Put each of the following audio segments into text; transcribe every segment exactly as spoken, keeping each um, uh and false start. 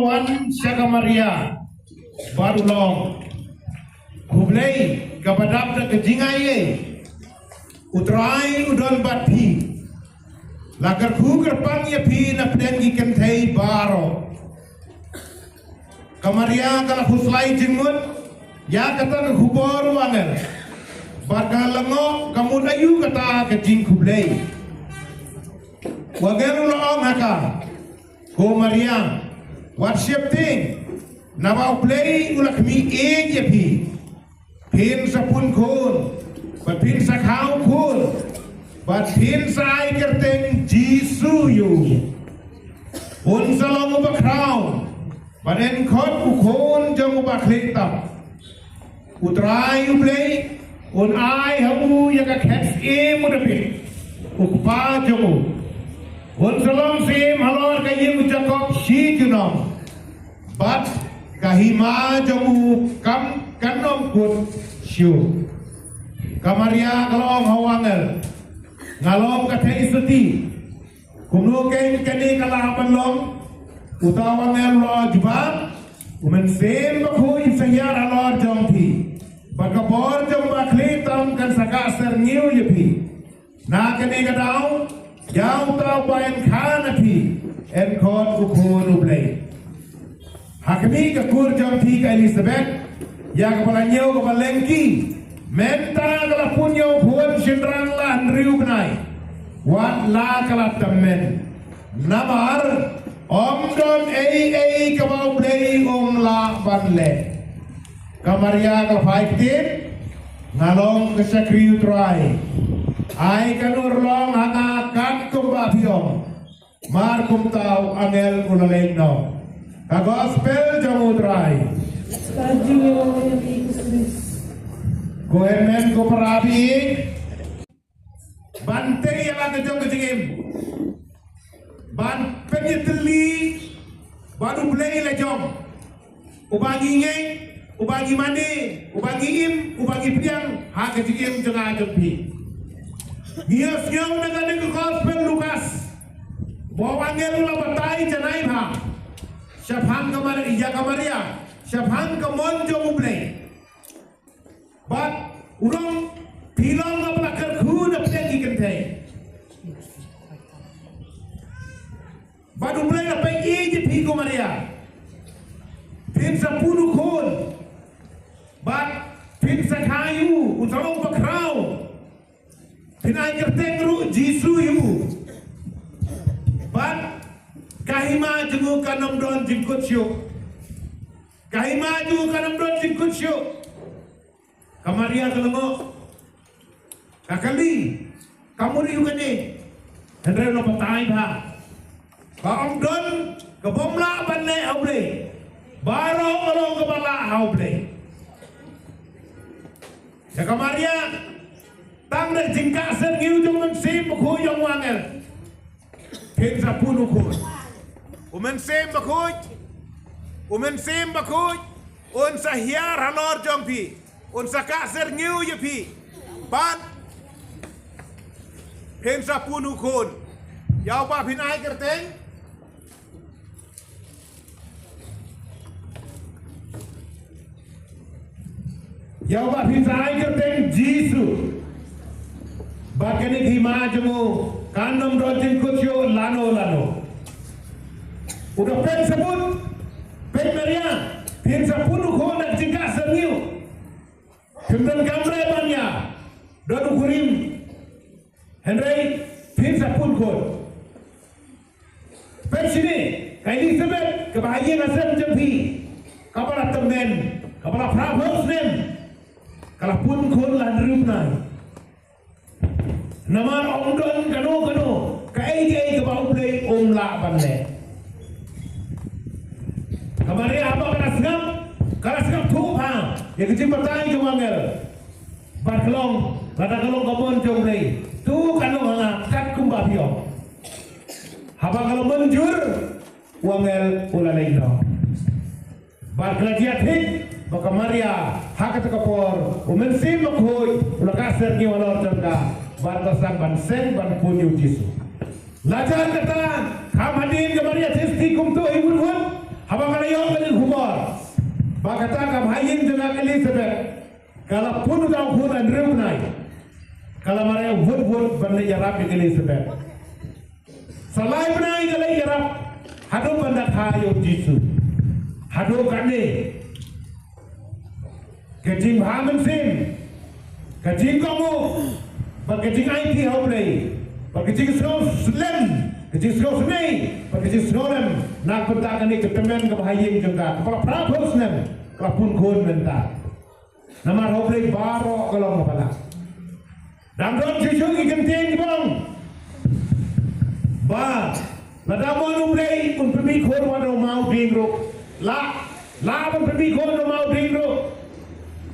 Wan sha ka Maria bad u long, khublei kaba dap da ka jingai ei. U Trai u don bad phi. La kyrkhu kyrpang ïa phi na pdeng ki kynthei baroh. Ka Maria ka la khuslai jingmut ïa kata ka khubor u angel, bad ka la lyngngoh ka mut aïu kata ka jingkhublei. U angel u la ong ha ka, ko Maria, wat sheptieng, naba U Blei u la khmih ïeit ïa phi. Phin sa pun khun, bad phin sa kha u khun, bad phin sa ai kyrteng Jisu ïa u. Un sa long u bakhraw, bad yn khot u Khun jong u Bakhlieh tam. U Trai U Blei un ai ha u ïa ka khet syiem u Dabid, u kpa jong u. Un sa long syiem halor ka ïing u Jakob shi junom, bad ka hima jong u kam kan ym kut shuh. Ka Maria ka la ong ha u angel, nga long ka theisotti. Kumno keiñ kane ka lah ban long? Uta u angel u la jubab, u Mynsiem Bakhuid un sa hiar halor jong phi, bad ka bor jong u Bakhlieh tam kan sa kah syrngiew ïa phi. Na kane ka daw, ïa uta uba yn kha na phi, yn khot u Khun U Blei. Ha khmih ka kur jong phi ka Elisabet, ïa kaba la ñiew kaba lyngkhi, mynta ka la pun ïa u khun shynrang la hynriew bnai, wat la ka la tymmen. Namar ym don ei ei kaba U Blei um lah ban leh. Ka Maria ka phai ktien, nga long ka shakri U Trai. Ai kan urlong ha nga kat kumba phi ong. Mar kumta u angel u la leit noh. Ka gospel jong U Trai. Ka jingïaroh ïa phi ko Khrist. Ko hynmen ko para baieit, ban tei ïa la ka jong ka jingim, ban pynïatylli bad U Blei la jong, uba ngi ngeit, uba ngi mane, uba ngi im, uba ngi pdiang ha ka jingim jong nga jong phi. Ngi ïohsngew na kane ka gospel Lukas, ba u angel u la batai janai bha shaphang ka Mar-, ïa ka Maria, shaphang ka mon jong U Blei. Bad u ong, phi long kaba la kyrkhu na pdeng ki kynthei, bad U Blei la peit ïeit ïa phi ko Maria. Phin sa pun u khun, bad phin sa kha ïa u, un sa long u bakhraw. Phin ai kyrteng ruh Jisu ïa u. Bad ka hima jong u kan ym don jingkut shuh. Ka hima jong u kan ym don jingkut shuh. Ka Maria ka lyngngoh. Ka kylli, ka mut aïu kane? Hynrei u la batai bha ba ym don ka bym lah ban leh ha U Blei. Baroh ka long kaba lah ha U Blei. Ïa ka Maria, tang da ka jingkah syrngiew jong u Mynsiem Bakhuid, ong u angel, phin sa pun u khun. U Mynsiem Bakhuid, u Mynsiem Bakhuid un sa hiar halor jong phi, un sa kah syrngiew ïa phi, bad phin sa pun u khun, ïa uba phin ai kyrteng, ïa uba phin sa ai kyrteng Jisu. Bad kane ka hima jong u kan ym don jingkut shuh lano lano. U da pynsaphriang, peit Maria, phin sa pun u khun da ka jingkah syrngiew. Phim donkam re ban ïa don u kurim, hynrei phin sa pun khun. Peit shane, ka Elisabet kaba ha ïing ha sem jong phi, kaba la tymmen, kaba la phra phew snem, ka la pun khun la hynriew bnai. Namar ym don kano kano kaei kaei kaba U Blei um lah ban leh. Ka Maria haba ka la sngap, ka la sngap thuh bha ïa ka jingbatai jong u angel. Bad ka long, lada ka long ka mon jong U Blei, to kan long ha nga kat kumba phi ong. Haba ka la mynjur, u angel u la leit noh. Bad ka la jia thik ba ka Maria, ha kata ka por u Mynsiem Bakhuid u la kah syrngiew halor jong ka, bad ka sdang ban seng ban pun ïa u Jisu. La jan kata, kham hadien ka Maria theisotti kumto hi wut wut, haba ka la Ba kata ka bha ïing jong ka Elizabeth ka la pun da u khun hynriew bnai. Ka la mareh wut wut ban leit ïarap ïa ka Elizabeth. Sa lai bnai ka leit ïarap haduh ban da kha ïa u Jisu. Haduh kane ka jingbha mynsiem, ka jingkohnguh, bad ka jingaiti ha U Blei, bad ka jingsngewslem, ka jingsngewsynei, bad ka jingsngewlem na ka bynta kane ka tymmen ka bha ïing jong ka kaba la phra phew snem ka la pun khun mynta. Namar ha U Blei baroh ka long kaba lah. Dang don shuh shuh ki kyntien kiba ong ba lada mon U Blei un pynmih khun wat da u maw dieng ruh. Lah, lah ban pynmih khun wat da u maw dieng ruh.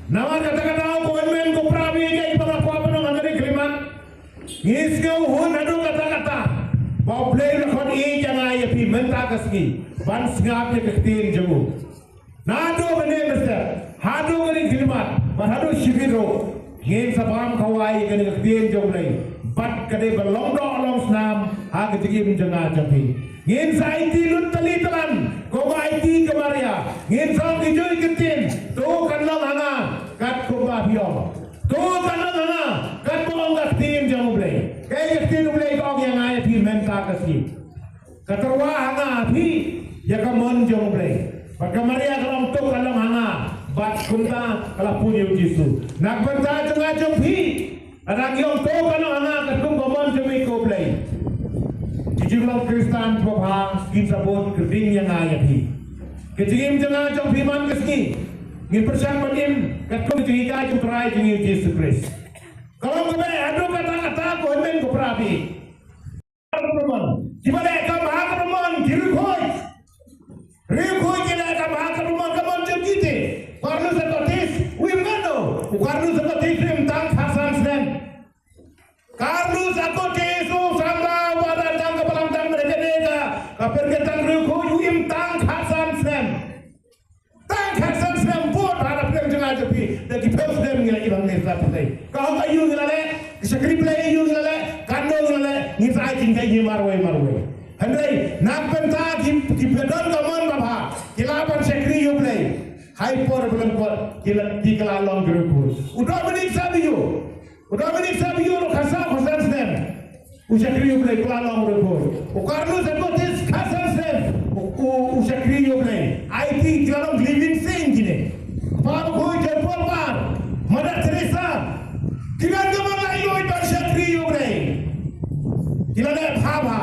Namar kata ka daw ko hynmen ko para bangeit kiba nga kwah ban ong ha kane ka khyllipmat, ngi sngew hun haduh katta katta ba U Blei u la khot ïa nga ïa phi mynta ka sngi ban sngap ïa ka ktien jong u. Naduh mynne mynstep haduh kane ka khyllipmat bad haduh shibit ruh, ngin sa bam khawai ïa kane ka ktien jong U Blei bad ka dei ban long doh long snam ha ka jingim jong nga jong phi. Ngin sa aiti lut tylli tyllan kumba aiti ka Maria. Ngin sa ong kijuh ki ktien, to kan long ha nga katkum ba phi ong. To kan long ha nga katba ong ka ktien jong U Blei. Kaei ka ktien U Blei ka ong ïa nga ïa phi mynta ka sngi? Ka tyrwa ha nga ha phi ïa ka mon jong U Blei. Bad ka Maria ka ong to kan long ha nga bad kumta ka la pun ïa u Jisu. Na ka bynta jong nga jong phi, lada ngi ong to kan long ha nga katkum ka mon jong me ko Blei, ki jinglong Khristan kiba bha kin sa bud kyrding ïa nga ïa phi. Ka jingim jong nga jong phi man ka sngi ngin pyrshang ban im katkum ka jinghikai jong U Trai jong ngi U Jisu Khrist. Ka long kaba haduh katta katta ko hynmen ko para bangeit. Kiba leh kam bha ka mon ki riewkhuid. Riewkhuid ki leh kam bha ka mon, ka mon jong ki te. Carlos Acutis u im katno? U Carlos Acutis u im tang khatsan snem. Carlos Acutis u samla uba dang ka balang dang mereka deka ka pyrkhat tang riewkhuid u im tang khatsan snem. Tang khatsan snem bud ha ka pdeng jong nga jong phi da ki phew snem ngi la ïoh ngi la pyrthei. Ka hok aïu ngi la leh, ki shakri Blei aïu ngi la leh, katno ngi la leh, ngi sa ai jingkyrkhu marwei marwei. Hynrei na ka bynta ki, kiba don ka mon babha ki lah ban shakri ïa U Blei. Hai por ba long kot ki la, ki la long ki riewkhuid. U Dominic Savio, u Dominic Savio ruh khatsaw khatsan snem. U shakri U Blei, u la long riewkhuid. U Carlos Acutis khatsan snem u, u, u shakri U Blei. Aiti ki la long living saint kine. Kpa bakhuid John Paul Bar, Mother Teresa. Ki don ka mon laitluid ban shakri U Blei. Ki la leh bha bha.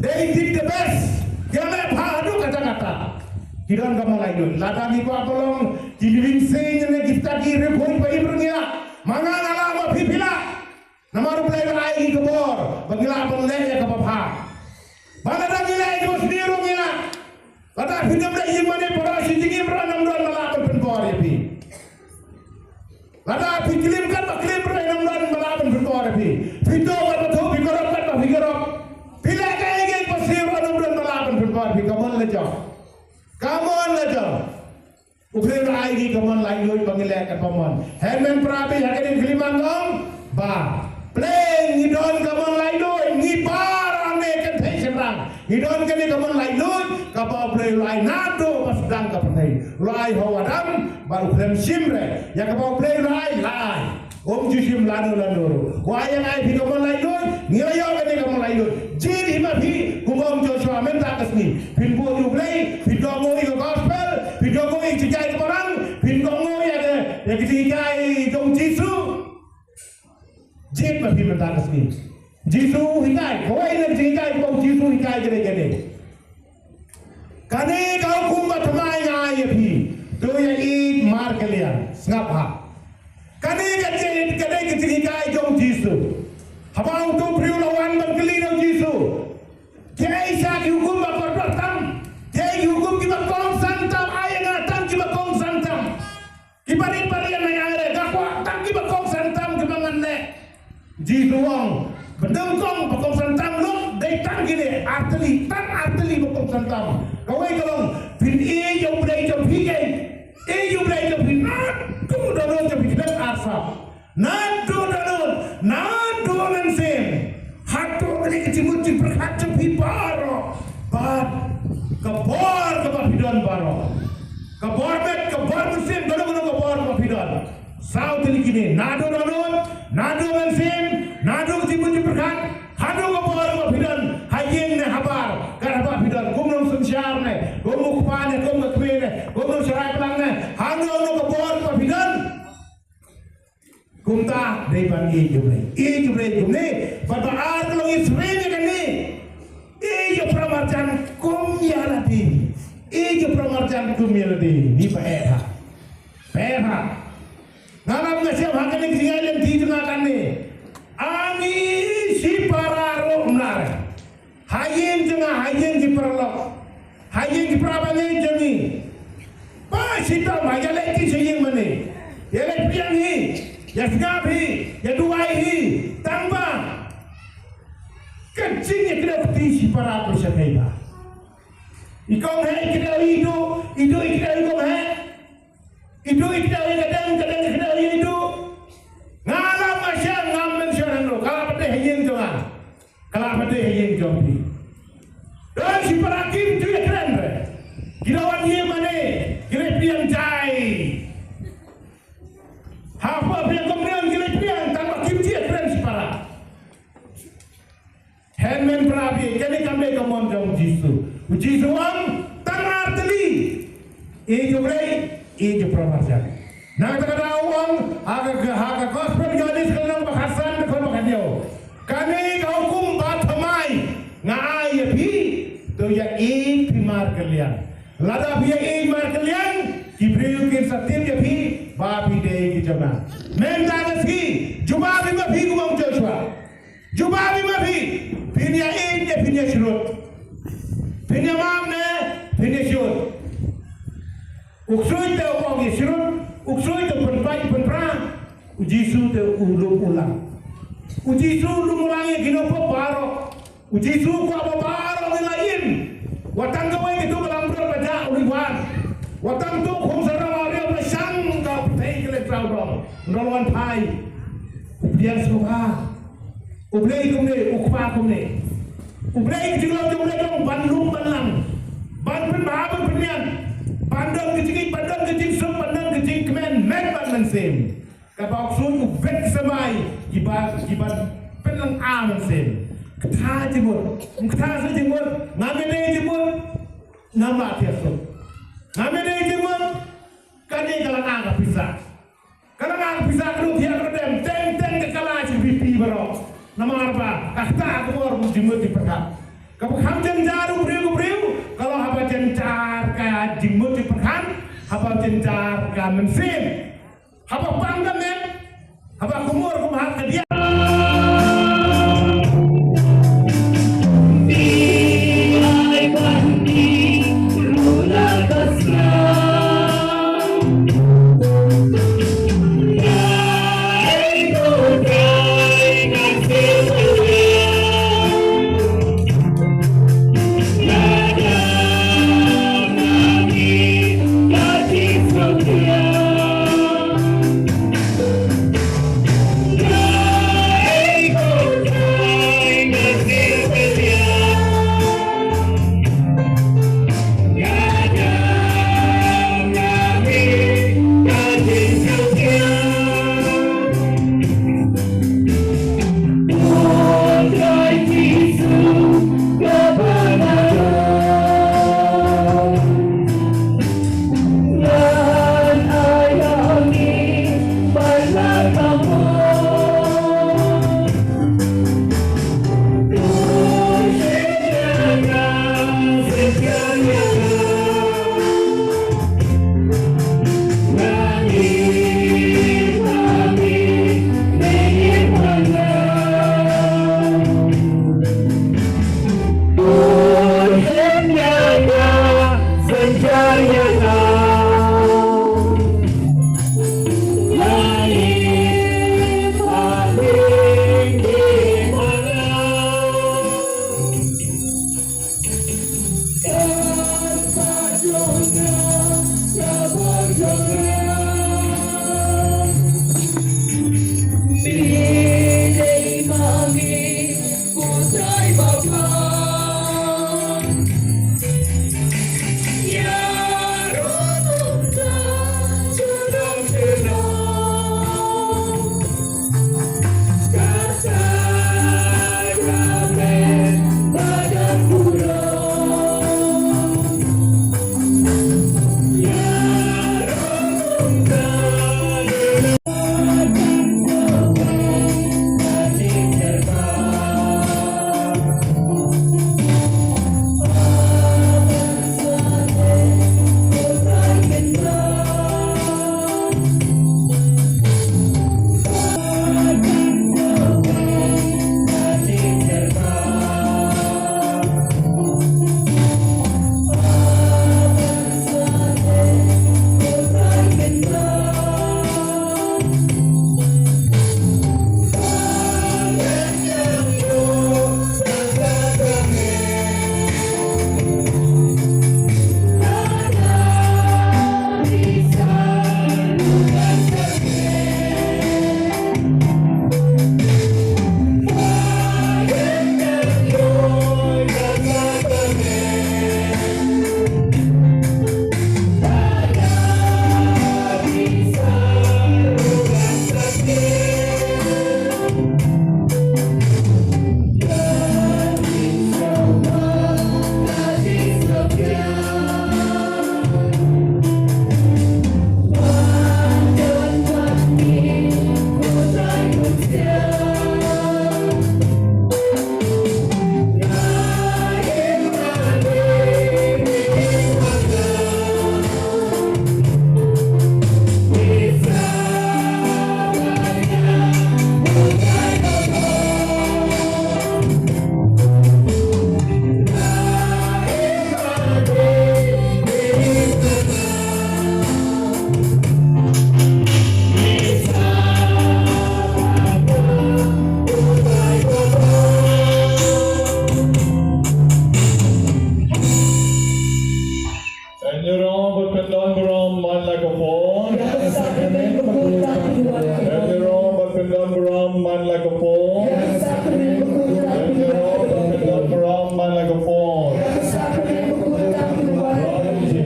They did the best. Ki la leh bha haduh katta katta. Ki don ka mon laitluid. Lada ngi kwah ban long ki living saint ne kita ki riewkhuid ba im ruh ngi lah. Ma nga nga lah, ma phi phi lah. Namar U Blei u la ai ïa ngi ka bor ba ngi lah ban leh ïa kaba bha. Ba lada ngi leh ïa kaba sniew ruh ngi lah. Lada phi nym leh ïing mane para shi jingim ruh ym don ba lah ban pynbor ïa phi. Lada phi klim katba klim ruh ym don ba lah ban pynbor ïa phi. Phi tuh katba tuh, phi kyrop katba phi kyrop, phi leh kaei kaei kaba sniew ruh ym don ba lah ban pynbor ïa phi. Ka mon la jong. Ka mon la jong. U Blei u la ai ngi ka mon laitluid ba ngi leh katba mon. Hynmen para bangeit, ha kane ka khyllipmat nga ong ba Blei ngi don ka mon laitluid, ngi baroh ne kynthei shynrang ngi don kane ka mon laitluid kaba U Blei u la ai naduh ba sdang ka pyrthei. U la ai ha u Adam bad u khlem shim re ïa kaba U Blei u la ai, la ai. Ym ju shim lano lano ruh. Wa ïa ngi, phi ka mon laitluid, ngi la ïoh kane ka mon laitluid. Jied hi ma phi, kumba ong Joshua mynta ka sngi. Phin bud ïa U Blei, phin dohnud ïa ka gospel, phin dohnud ïa ka jinghikai ka balang, phin dohnud ïa ka, ïa ka jinghikai jong u Jisu. Jied ma phi mynta ka sngi. Jisu hikai, kawei na ka jinghikai kaba u Jisu hikai ka dei kane. Kane ka hukum ba thymmai nga ai ïa phi, to ïa ïeit markylliang. Sngap ha. Kane ka jing, ka dei ka jinghikai jong u Jisu. Haba uto u briew u la wan ban kylli na u Jisu, kiei sa ki hukum ba kordor tam? Kiei ki hukum kiba kongsan tam? Ai ïa nga tang kiba kongsan tam. Kiba rit ba rian na nga re, nga kwah tang kiba kongsan tam kiba ngan leh. Jisu u ong, ba nyngkong ba kongsan tam, lok dei tang kine, artylli, tang artylli ba kongsan tam. Kawei ka long, phin ïeit ïa U Blei jong phi, ïeit ïa U Blei jong phi naduh dohnud jong phi, khlem arsap. Naduh dohnud, naduh mynsiem. Haduh kane ka jingmut jingpyrkhat jong phi baroh. Bad ka bor kaba phi don baroh. Ka bor me Te kano kano ka bor kaba phi don. Saw tylli kine, naduh dohnud, naduh mynsiem, naduh ka jingmut jingpyrkhat, haduh ka bor kaba phi don ha ïing ne ha bar, kat haba phi don, kum u nongsynshar ne, kum u kpa ne, kum ka kmie ne, kum u nongshakri balang ne, haduh kano ka bor kaba phi don. Kumta dei ban ïeit ïa U Blei. Ïeit ïa U Blei kumne. Bad ba ar ka long ïa syriem ïa kane. Ïeit ïa u para marjan kum ïa lade. Ïeit ïa u para marjan kum ïa lade. Ngi ba eh ha. Ba eh ha. Nga ngam nga shem ha kane ka jingai lynti jong nga kane. Ani shipara ruh mlar. Ha ïing jong nga, ha ïing ki paralok. Ha ïing ki para bangeit jong ngi. Ba shitom ha ïaleit ki sha ïing mane. Ïaleit pdiang hi. Ïasngap hi. Ïaduwai hi. Tang ba ka jingïakynduh kti shipara ka shakei ba. I kong heh i kdew i du, i du i kdew i kong heh. I du i kdew i ka deng, ka deng i kdew i du. Nga lam nga shem ngam mention hangno, ka la pat dei ha ïing jong nga. Ka la pat dei ha ïing jong phi. Don shipara kim ju ïakren re. Ki da wan ïing mane, ki leit pdiang jai. Hapoh pdiang kumne ki leit pdiang, tang ba kim ju ïakren shipara. Hynmen para bangeit, kane kam dei ka mon jong U Jisu. U Jisu u ong tang ar tylli. Ïeit ïa U Blei, ïeit ïa u para marjan. Na kata ka daw u ong ha ka, ha ka gospel Ïoannis ka lynnong ba khatsan dkhot ba khathynñiew. Kane ka hukum ba thymmai nga ai ïa phi, to ïa ïeit phi markylliang. Lada phi ïa ïeit markylliang, ki briew kin sa tip ïa phi ba phi dei ki jong nga. Mynta ka sngi, jubab ïa phi kum u ong Joshua. Jubab ïa phi, phin ïa ïeit ne phin ïa shrut. Phin ïa map ne phin ïa shrut. U ksuid te u ong ïa shrut, u ksuid te u pynpait pynpra, u Jisu te u lum u lang. U Jisu u lum u lang ïa kino pop baroh. U Jisu u kwah ba baroh ngi la im. Wat tang kawei katu ka langbrot ba jah u wan. Wat tang tu khun sarong ariaw ba shang ka pyrthei ka leit tang dong. Nol wan phai. U pdiang sngewbha. U Blei kumne, u Kpa kumne. U Blei ka jinglong jong u Blei ka long ban lum ban lang. Ban pynbha ban pynmiat. Ban don ka jingïeit, ban don ka jingsuk, ban don ka jingkmen met bad mynsiem. Kaba u ksuid u bet symbai kiba, kiba pynlang ar mynsiem. Kata jingmut. Kata sa jingmut. Ngam ïadei jingmut. Ngam lah thiah suk. Ngam ïadei jingmut. Kane ka la nga ka pisa. Ka la nga ka pisa ka dei thiah ka dem. Teng teng ka la shi bipi baroh. Namar ba kata ka bor jingmut jingpyrkhat. Kaba kham jynjar u briew u briew. Ka long haba jynjar ka jingmut jingpyrkhat. Haba jynjar ka mynsiem. Haba pang ka met, haba kumur kumhar ka diah.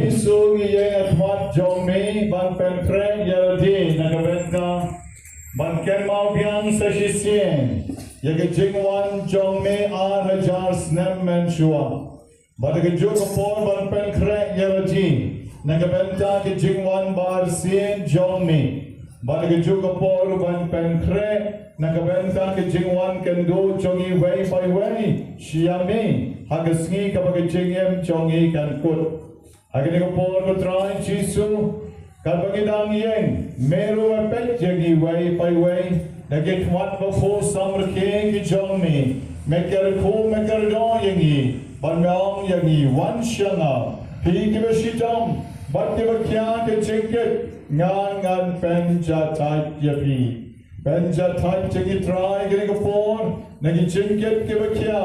Jisu, ngi ïeng ha khmat jong me ban pynkhreh ïa lade na ka bynta ban kynmaw biang sa shisien ïa ka jingwan jong me ar hajar snem mynshuwa. Bad ha kajuh ka por ban pynkhreh ïa lade na ka bynta ka jingwan barsien jong me. Bad ha kajuh ka por ban pynkhreh na ka bynta ka jingwan kynduh jong iwei pa iwei sha me ha ka sngi kaba ka jingim jong ngi kan kut. Ha kane ka por, ko Trai Jisu, katba ngi dang ïeng, me ruh me peit ïa ngi iwei pa iwei da ki khmat ba phuh samrkhie ki jong me. Me kyrkhu, me kyrdoh ïa ngi bad me ong ïa ngi, wan sha nga, phi kiba shitom bad kiba khia ka jingkit, nga ngan pynjahthait ïa phi. Pynjahthait jong ngi Trai kane ka por na ki jingkit kiba khia,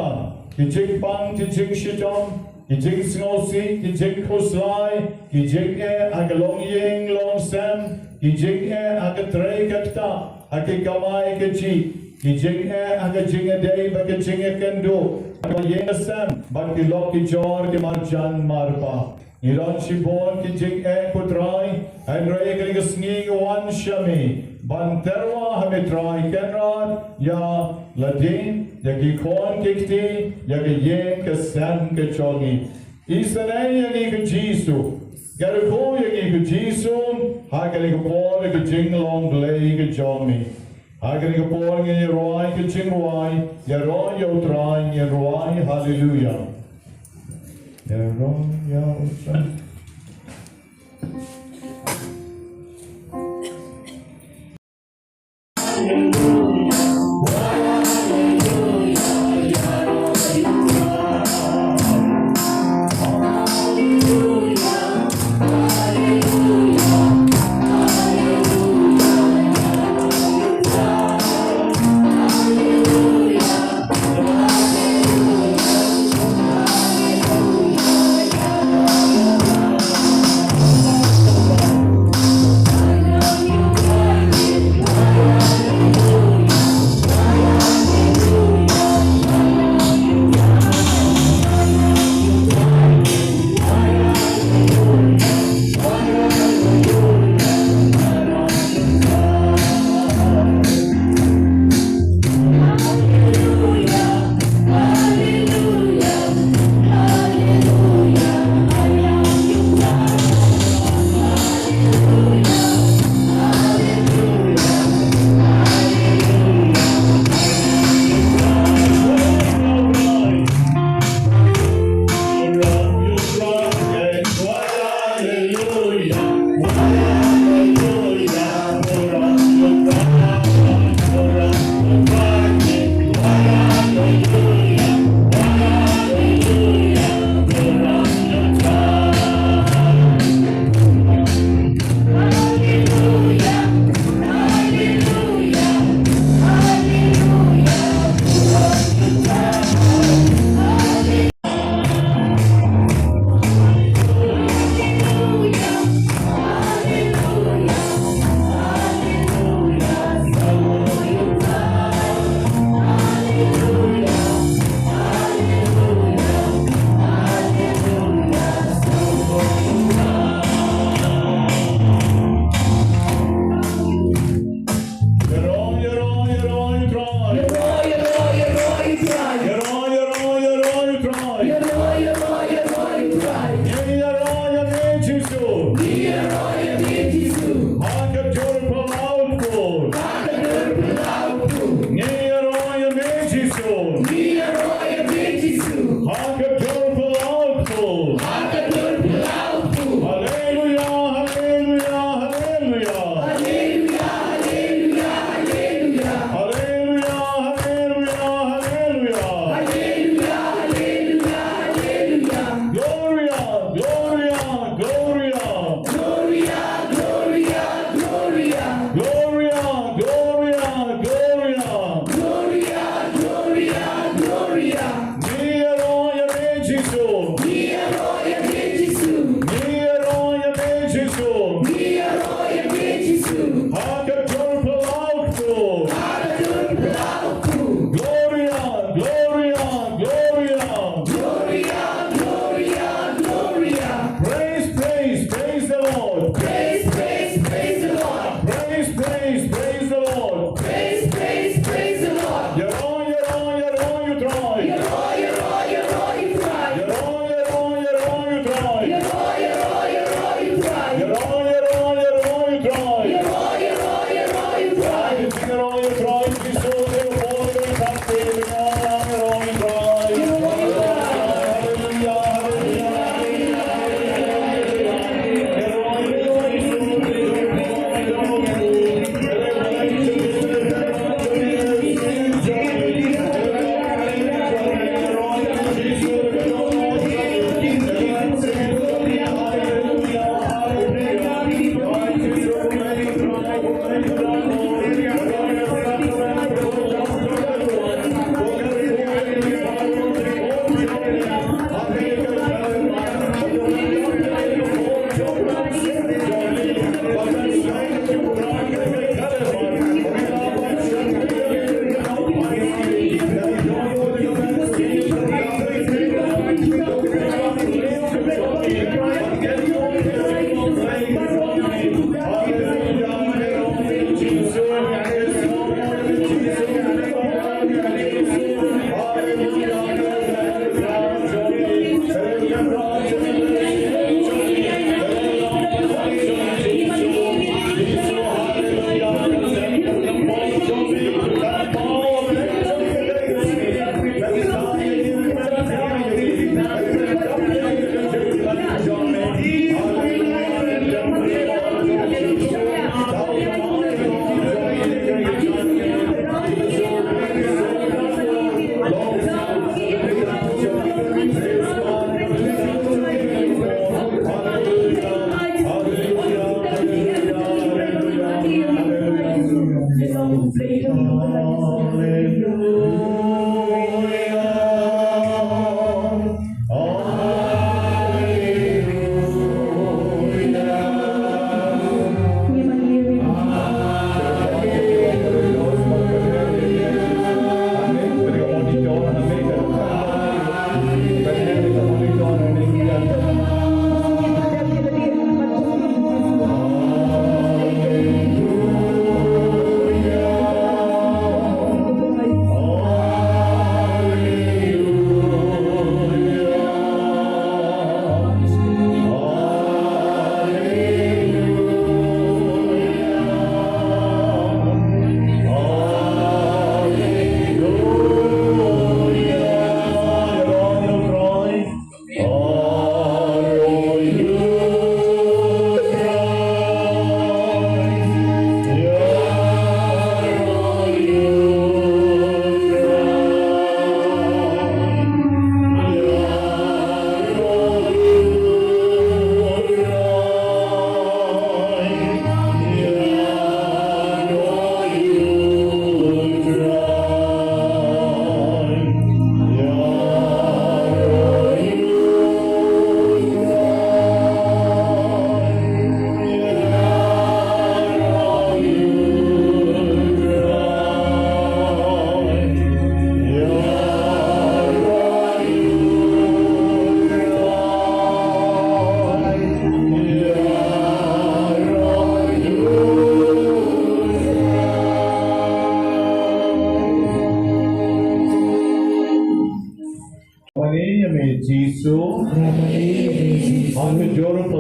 ki jingpang, ki jingshitom, ki jingsngewsih, ki jingkhuslai, ki jingeh ha ka longïing longsem, ki jingeh ha ka trei ka ktah, ha ki kamai kajih, ki jingeh ha ka jingïadei bad ka jingïakynduh, ha ka ïing ka sem bad ki lok ki jor ki marjan marpa. Ngi don shibun ki jingeh ko Trai, hynrei kane ka sngi ngi wan sha me ban tyrwa ha me Trai, kynrad ïa lade, ïa ki khun ki kti, ïa ka ïing ka sem ka jong ngi. Isynei ïa ngi ko Jisu, kyrkhu ïa ngi ko Jisu, ha kane ka por ka jinglong Blei ka jong me. Ha kane ka por ngin ïa rwai ka jingrwai, ïaroh ïa u Trai ngin rwai, Haleluya. Ïaroh ïa u Trai.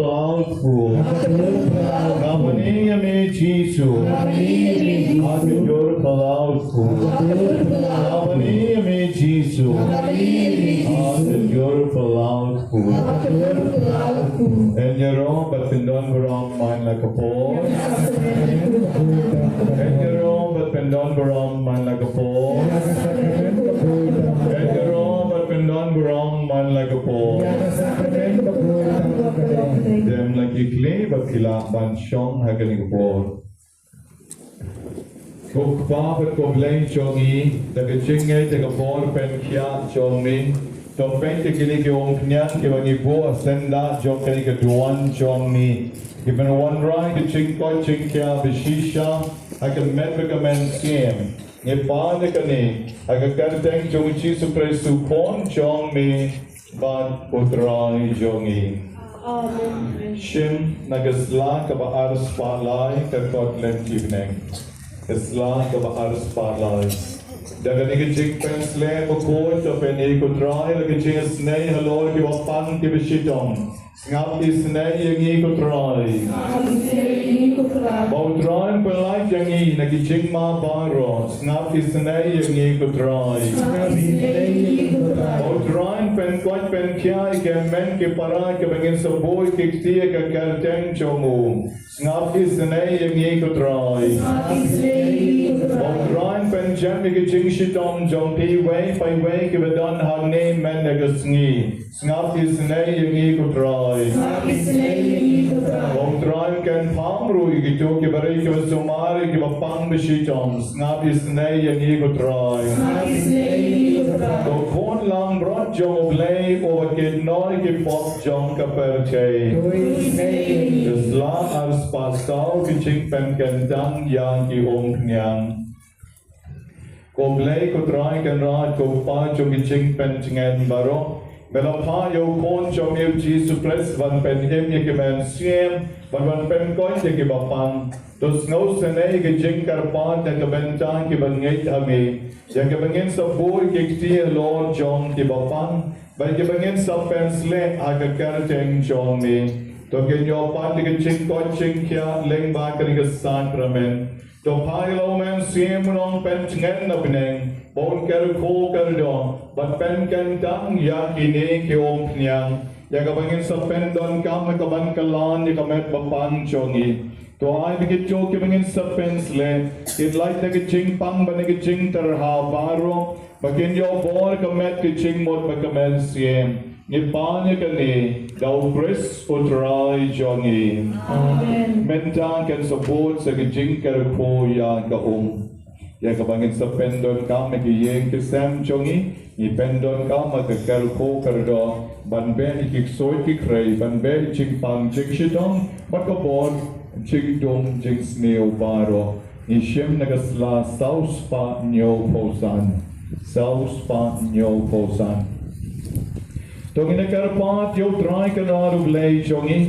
Pynlait pha. Nga bani ïa me Jisu. Nga bani ïa me Jisu. Nga bani ïa me Jisu. Pynlait pha. Yn ïaroh bad pyndon burom man la ka por. Yn ïaroh bad pyndon burom man la ka por. Yn ïaroh bad pyndon burom man la ka por. Dem la ki khlieh bad ki lah ban shong ha kane ka por. Ko Kpa bad ko Blei jong ngi, da ka jingngeit da ka bor pynkhiah jong me, to peit ïa kine ki umphniang kiba ngi buh ha syndah jong kane ka duwan jong me, kiba wanrah ka jingkoit jingkhiah ba shisha ha ka met bad ka mynsiem. Ngi pan ïa kane ha ka kyrteng jong u Jisu Khrist u Khun jong me bad u Trai jong ngi. Amen. Shim na ka sla kaba arspah lai, ka kot lem ki bneng. Ka sla kaba arspah lai. Da kane ka jingpynshlur bakhuid to pynïaid ko Trai la ka jingisynei halor kiba pang kiba shitom. Sngap isynei ïa ngi ko Trai. Sngap isynei ïa ngi ko Trai. Ba u Trai un pynlait ïa ngi na ki jingma baroh. Sngap isynei ïa ngi ko Trai. Sngap isynei ïa ngi ko Trai. Ba u Trai un pynkoit pynkhiah ïa ki hynmen ki para kiba ngin sa buh ki kti ha ka kyrteng jong u. Sngap isynei ïa ngi ko Trai. Sngap isynei ïa ngi ko Trai. Ba u Trai un pynjem ïa ki jingshitom jong kiwei pa iwei kiba don hangne mynta ka sngi. Sngap isynei ïa ngi ko Trai. Sngap isynei ïa ngi ko Trai. Ba u Trai un kynpham ruh ïa kito kiba ri kiba sumar ïa kiba pang ba shitom. Sngap isynei ïa ngi ko Trai. Sngap isynei ïa ngi ko Trai. Ko Khun langbrot jong U Blei uba kit noh ïa ki pop jong ka pyrthei. To isynei ïa ngi. Ka sla arspah saw, ka jingpynkyntang ïa ki umphniang. Ko Blei ko Trai Kynrad, ko Kpa jong ki jingpyntngen baroh, me la phah ïa u Khun jong me u Jisu Khrist ban pynim ïa ki mynsiem bad ban pynkoit ïa kiba pang. To sngewsynei ïa ka jingkyrpad na ka bynta kiba ngeit ha me, ïa kiba ngin sa buh ki kti halor jong kiba pang, bad kiba ngin sa pynshlur ha ka kyrteng jong me. To kin ïoh pat ïa ka jingkoit jingkhiah lyngba kane ka sakramen. To phah ïa la u Mynsiem u Nongpyntngen na bneng, ba un kyrkhu kyrdoh bad pynkyntang ïa kine ki umphniang, ïa kaba ngin sa pyndonkam ha kaban kylla ïa ka met ba pang jong ngi. To ai ba kito kiba ngin sa pynshlur kin lait na ka jingpang bad na ka jingtyrha baroh, ba kin ïoh bor ka met ka jingmut bad ka mynsiem. Ngi pan ïa kane da u Khrist u Trai jong ngi. Amen. Mynta kan sa bud sa ka jingkyrkhu ïa ka um, ïa kaba ngin sa pyndonkam ïa ki ïing ki sem jong ngi. Ngi pyndonkam ïa ka kyrkhu kyrdoh ban beh ïa ki ksuid ki khrei, ban beh ïa ki jingpang jingshitom bad ka bor jingdum jingsniew baroh. Ngi shim na ka sla saw spah hynñiew phew san. Saw spah hynñiew phew san. To ngin ïa kyrpad ïa u Trai Kynrad U Blei jong ngi,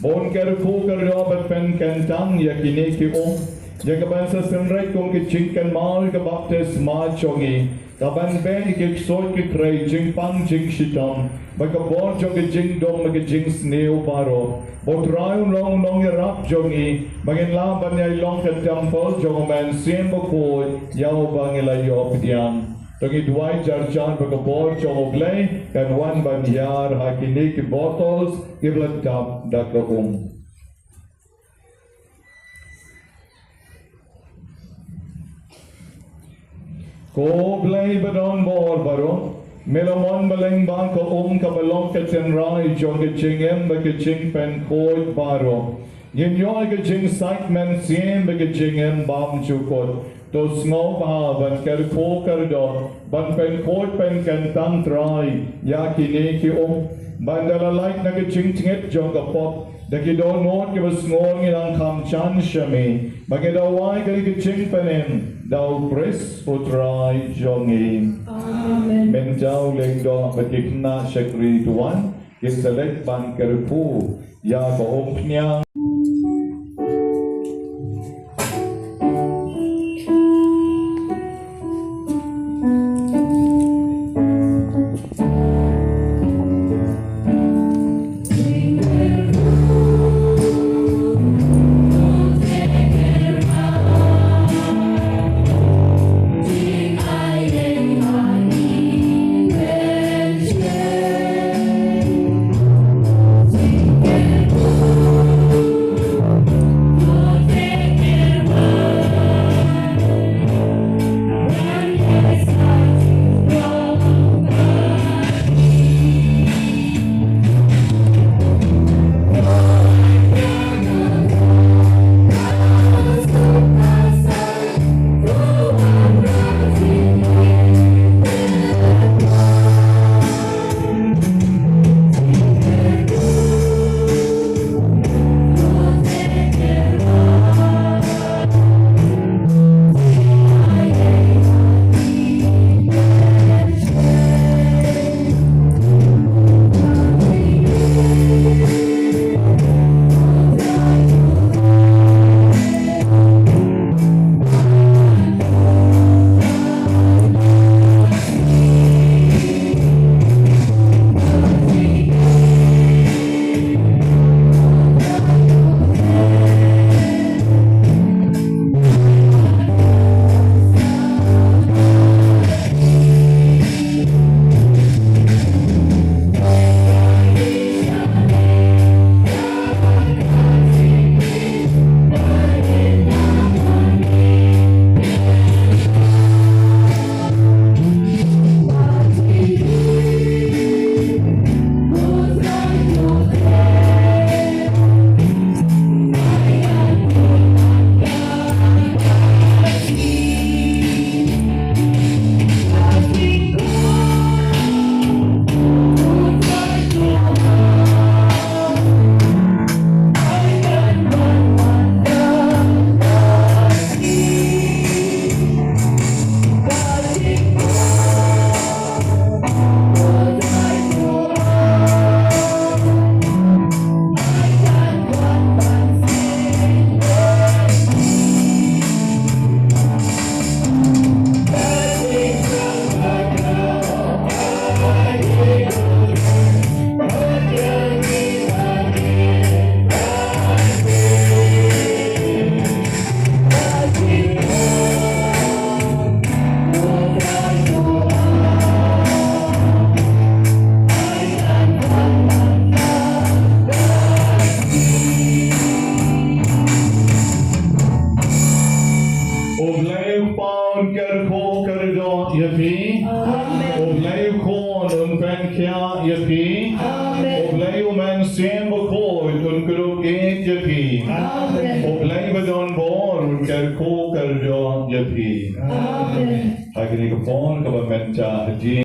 ba un kyrkhu kyrdoh bad pynkyntang ïa kine ki um, ïa kaban sa synreit kum ka jingkynmaw ïa ka baptisma jong ngi, kaban beh ïa ki ksuid ki khrei, jingpang jingshitom bad ka bor jong ka jingdum bad ka jingsniew baroh. Ba u Trai un long u nongïarap jong ngi, ba ngin lah ban ïai long ka templ jong u Mynsiem Bakhuid ïa uba ngi la ïoh pdiang. To ngi duwai jar jar ba ka bor jong U Blei kan wan ban hiar ha kine ki bottles kiba la dap da ka um. Ko Blei ba don bor baroh, me la mon ba lyngba ka um kaba long ka tynrai jong ka jingim bad ka jingpynkhuid baroh, ngin ïoh ïa ka jingsait mynsiem bad ka jingim bymjukut. To sngewbha ban kyrkhu kyrdoh ban pynkhuid pynkyntang, Trai, ïa kine ki um, ban da la lait na ka jingtngit jong ka pop, da ki dohnud kiba sngur, ngi nang kham jan sha me, ba ngi da wai kane ka jingpynim da u Khrist u Trai jong ngi. Amen. Mynta u lyngdoh bad ki khynnah shakri to wan, kin sa leit ban kyrkhu ïa ka umphniang. Ïeit ïa phi. Amen. U Blei ba don bor un kyrkhu kyrjoh ïa phi. Amen. Ha kane ka por kaba mynta ha jingim.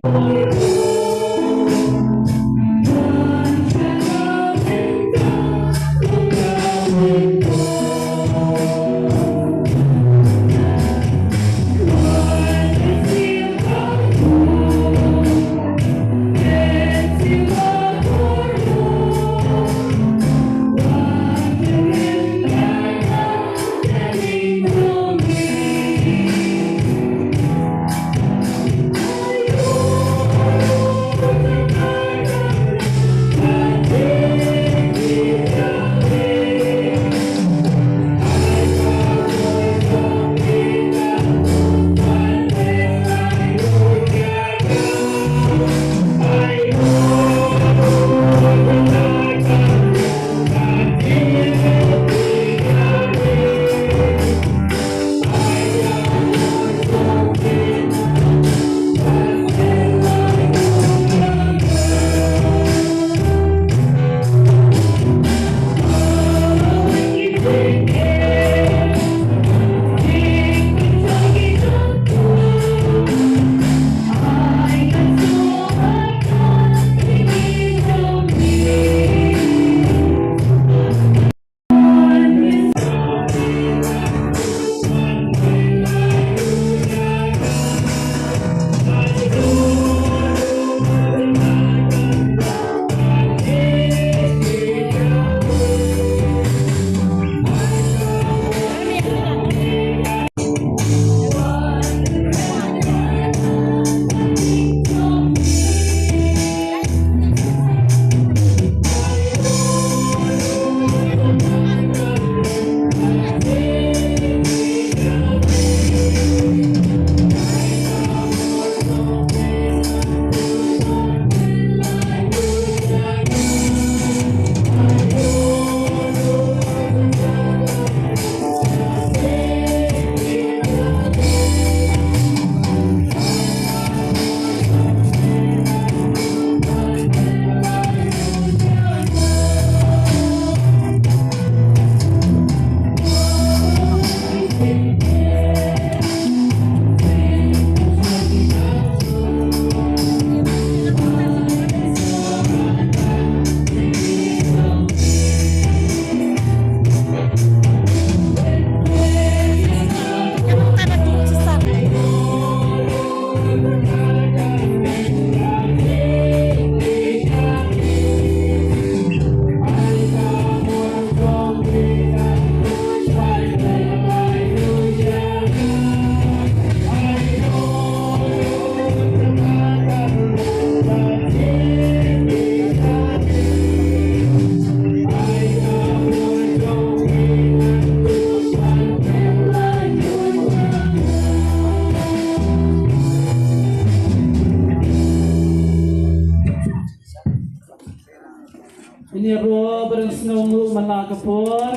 Ngin ïaroh bad sngewnguh man la ka por.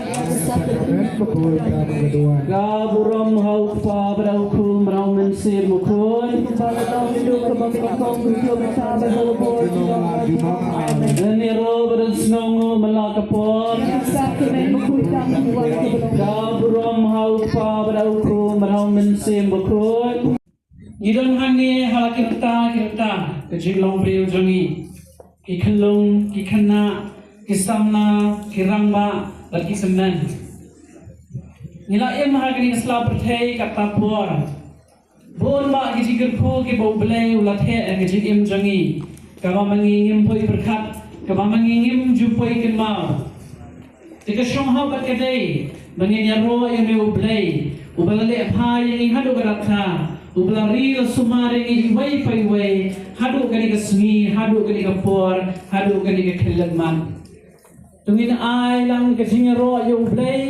Ka burom ha U Kpa bad ha U Khun bad ha U Mynsiem Bakhuid. Ngin ïaroh bad sngewnguh man la ka por. Ka burom ha U Kpa bad ha U Khun bad ha U Mynsiem Bakhuid. Ngi don hangne ha la ki rta ki rta ka jinglong briew jong ngi. Ki khyllung, ki khynnah, ki samla, ki rangbah bad ki kmen. Ngi la im ha kane ka sla pyrthei kata por. Bun bah ki jingkyrkhu kiba U Blei u la theh ha ka jingim jong ngi. Kaba ma ngi ngim poi pyrkhat, kaba ma ngi ngim ju poi kynmaw. Te ka shong hok bad ka dei ba ngin ïaroh ïa me U Blei uba la leh bha ïa ngi haduh katta, uba la ri la sumar ïa ngi iwei pa iwei haduh kane ka sngi, haduh kane ka por, haduh kane ka khyllipmat. To ngin ai lang ka jingïaroh ïa U Blei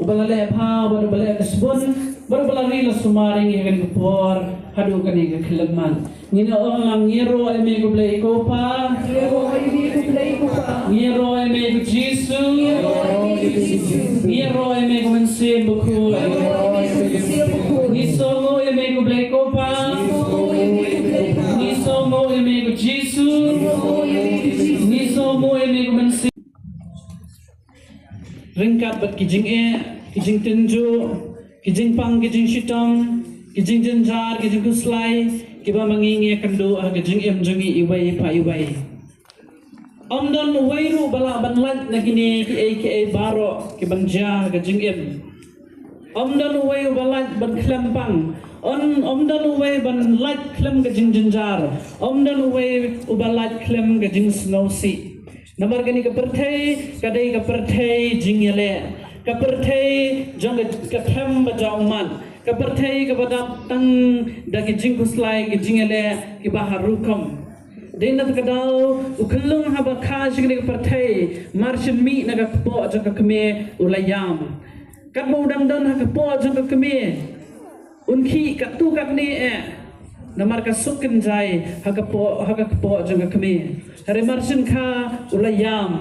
uba la leh bha bad uba la leh ka sbun bad uba la ri la sumar ïa ngi ha kane ka por haduh kane ka khyllipmat. Ngin ong lang, ngi ïaroh ïa me ko Blei ko Pa. Ngi ïaroh ïa me ko Blei ko Pa. Ngi ïaroh ïa me ko Jisu. Ngi ïaroh ïa me ko Jisu. Ngi ïaroh ïa me ko Mynsiem Bakhuid. Ngi ïaroh ïa me ko Mynsiem Bakhuid. Ngi sngewnguh ïa me ko Blei ko Pa. Ngi sngewnguh ïa me ko Blei ko Pa. Ngi sngewnguh ïa me ko Jisu. Ngi sngewnguh ïa me ko Jisu. Ngi sngewnguh ïa me ko Mynsiem. Ryngkat bad ki jingeh, ki jingtynjuh, ki jingpang, ki jingshitom, ki jingjynjar, ki jingkhuslai, kiba ma ngi ngi ïakynduh ha ka jingim jong ngi iwei pa iwei. Ym don uwei ruh ba lah ban lait na kine kiei kiei baroh kiban jia ha ka jingim. Ym don uwei uba lait ban khlem pang. Ym, ym don uwei ban lait khlem ka jingjynjar. Ym don uwei uba lait khlem ka jingsngewsih. Namar kane ka pyrthei ka dei ka pyrthei jingïaleh, ka pyrthei jong ka, ka them ba jong mat, ka pyrthei kaba dap tang da ki jingkhuslai, ki jingïaleh kiba har rukom. Dei na kata ka daw u khyllung haba kha sha kane ka pyrthei, mar shen mih na ka kpoh jong ka kmie u la ïam. Katba u dang don ha ka kpoh jong ka kmie, un khih katto katne eh, namar ka suk kynjai ha ka kpoh, ha ka kpoh jong ka kmie. Hynrei mar shen kha u la ïam,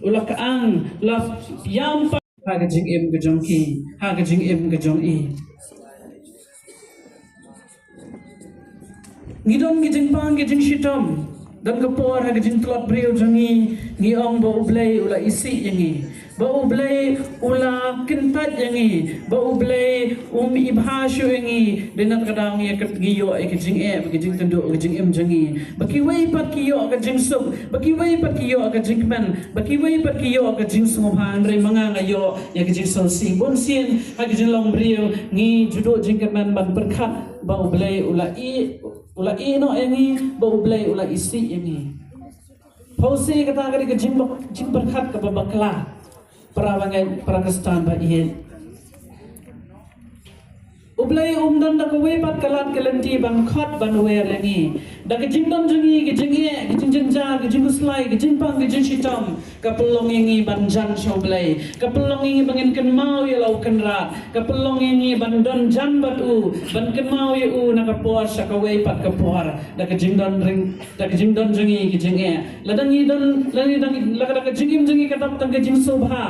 u la kyang, u la ïam pat ha ka jingim ka jong ki, ha ka jingim ka jong i. Ngi don ki jingpang, ki jingshitom. Don ka por ha ka jingtlot briew jong ngi, ngi ong ba U Blei u la isih ïa ngi, ba U Blei u la kyntait ïa ngi, ba U Blei um ibha shuh ïa ngi. Dei na kata ka daw ngi ïa ka, ngi ïoh ïa ka jingeh, ba ka jingtynjuh ka jingim jong ngi, ba kiwei pat ki ïoh ka jingsuk, ba kiwei pat ki ïoh ka jingkmen, ba kiwei pat ki ïoh ka jingsngewbha. Hynrei ma nga nga ïoh ïa ka jingsngewsih. Bun sien ha ka jinglong briew ngi ju duh jingkmen ban pyrkhat ba U Blei u la ïeh, u la ïeh noh ïa ngi, ba U Blei u la isih ïa ngi. Pawsi kata ka dei ka jing, jingpyrkhat kaba bakla. Para bangeit, para Khristan ba ïeit, U Blei um don da kawei pat ka lad ka lynti ban khot ban wer ïa ngi. Da ka jingdon jong ngi, ka jingeh, ka jingjynjar, ka jingkhuslai, ka jingpang, ka jingshitom, ka pynlong ïa ngi ban jan sha U Blei, ka pynlong ïa ngi ba ngin kynmaw ïa la U Kynrad, ka pynlong ïa ngi ban don jan bad u, ban kynmaw ïa u na ka por sha kawei pat ka por. Da ka jingdon ring, da ka jingdon jong ngi ka jingeh. Lada ngi don, lada ngi don, lada ka jingim jong ngi ka dap tang ka jingsngewbha,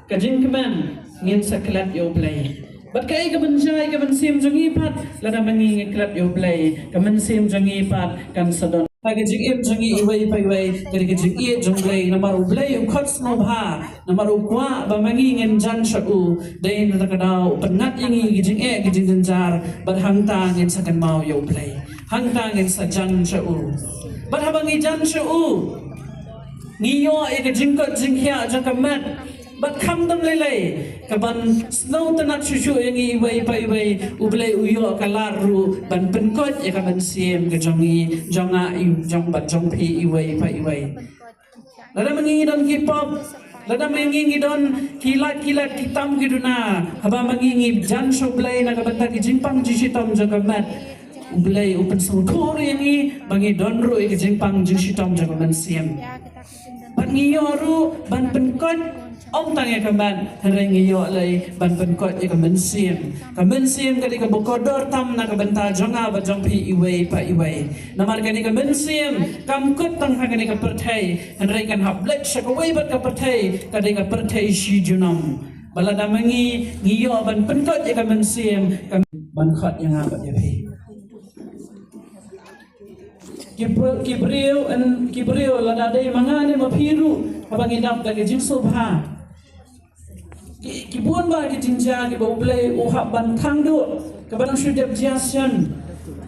ka jingkmen, ngin sa klet ïa U Blei. Bad kaei kaban jia ïa ka mynsiem jong ngi pat, lada ma ngi ngi klet ïa U Blei, ka mynsiem jong ngi pat kan sa don. Ha ka jingim jong ngi iwei pa iwei ka dei ka jingïeit jong U Blei, namar U Blei u khot sngewbha, namar u kwah ba ma ngi ngin jan sha u. Dei na kata ka daw u pynngat ïa ngi ki jingeh, ki jingjynjar, bad hangta ngin sa kynmaw ïa U Blei, hangta ngin sa jan sha u. Bad haba ngi jan sha u, ngi ïoh ïa ka jingkoit jingkhiah jong ka met. Bad khamtam lei lei, kaban sngewtynnat shuh shuh ïa ngi iwei pa iwei, U Blei u ïoh ka lad ruh ban pynkoit ïa ka mynsiem ka jong ngi, jong nga, i, jong, bad jong phi iwei pa iwei. Lada ma ngi ngi don ki pop, lada ma ngi ngi don ki lad ki lad, ki tam ki duna, haba ma ngi ngi jan sha U Blei na ka bynta ki jingpang jingshitom jong ka met, U Blei u pynsngewthuh ruh ïa ngi ba ngi don ruh ïa ki jingpang jingshitom jong ka mynsiem. Bad ngi ïoh ruh ban pynkoit, ym tang ïa ka met, hynrei ngi ïoh lei ban pynkoit ïa ka mynsiem. Ka mynsiem ka dei kaba kordor tam na ka bynta jong nga bad jong phi iwei pa iwei. Namar kane ka mynsiem kam kut tang ha kane ka pyrthei, hynrei kan hap leit sha kawei pat ka pyrthei, ka dei ka pyrthei shi junom. Bad lada ma ngi ngi ïoh ban pynkoit ïa ka mynsiem, ka ban khot ïa nga bad ïa phi. Ki br-, ki briew, ki briew, lada dei ma nga ne ma phi ruh, haba ngi dap da ka jingsngewbha, ki, ki bun bah ki jingjia kiba U Blei u hap ban khang duh, kaba dang shu dep jia shen.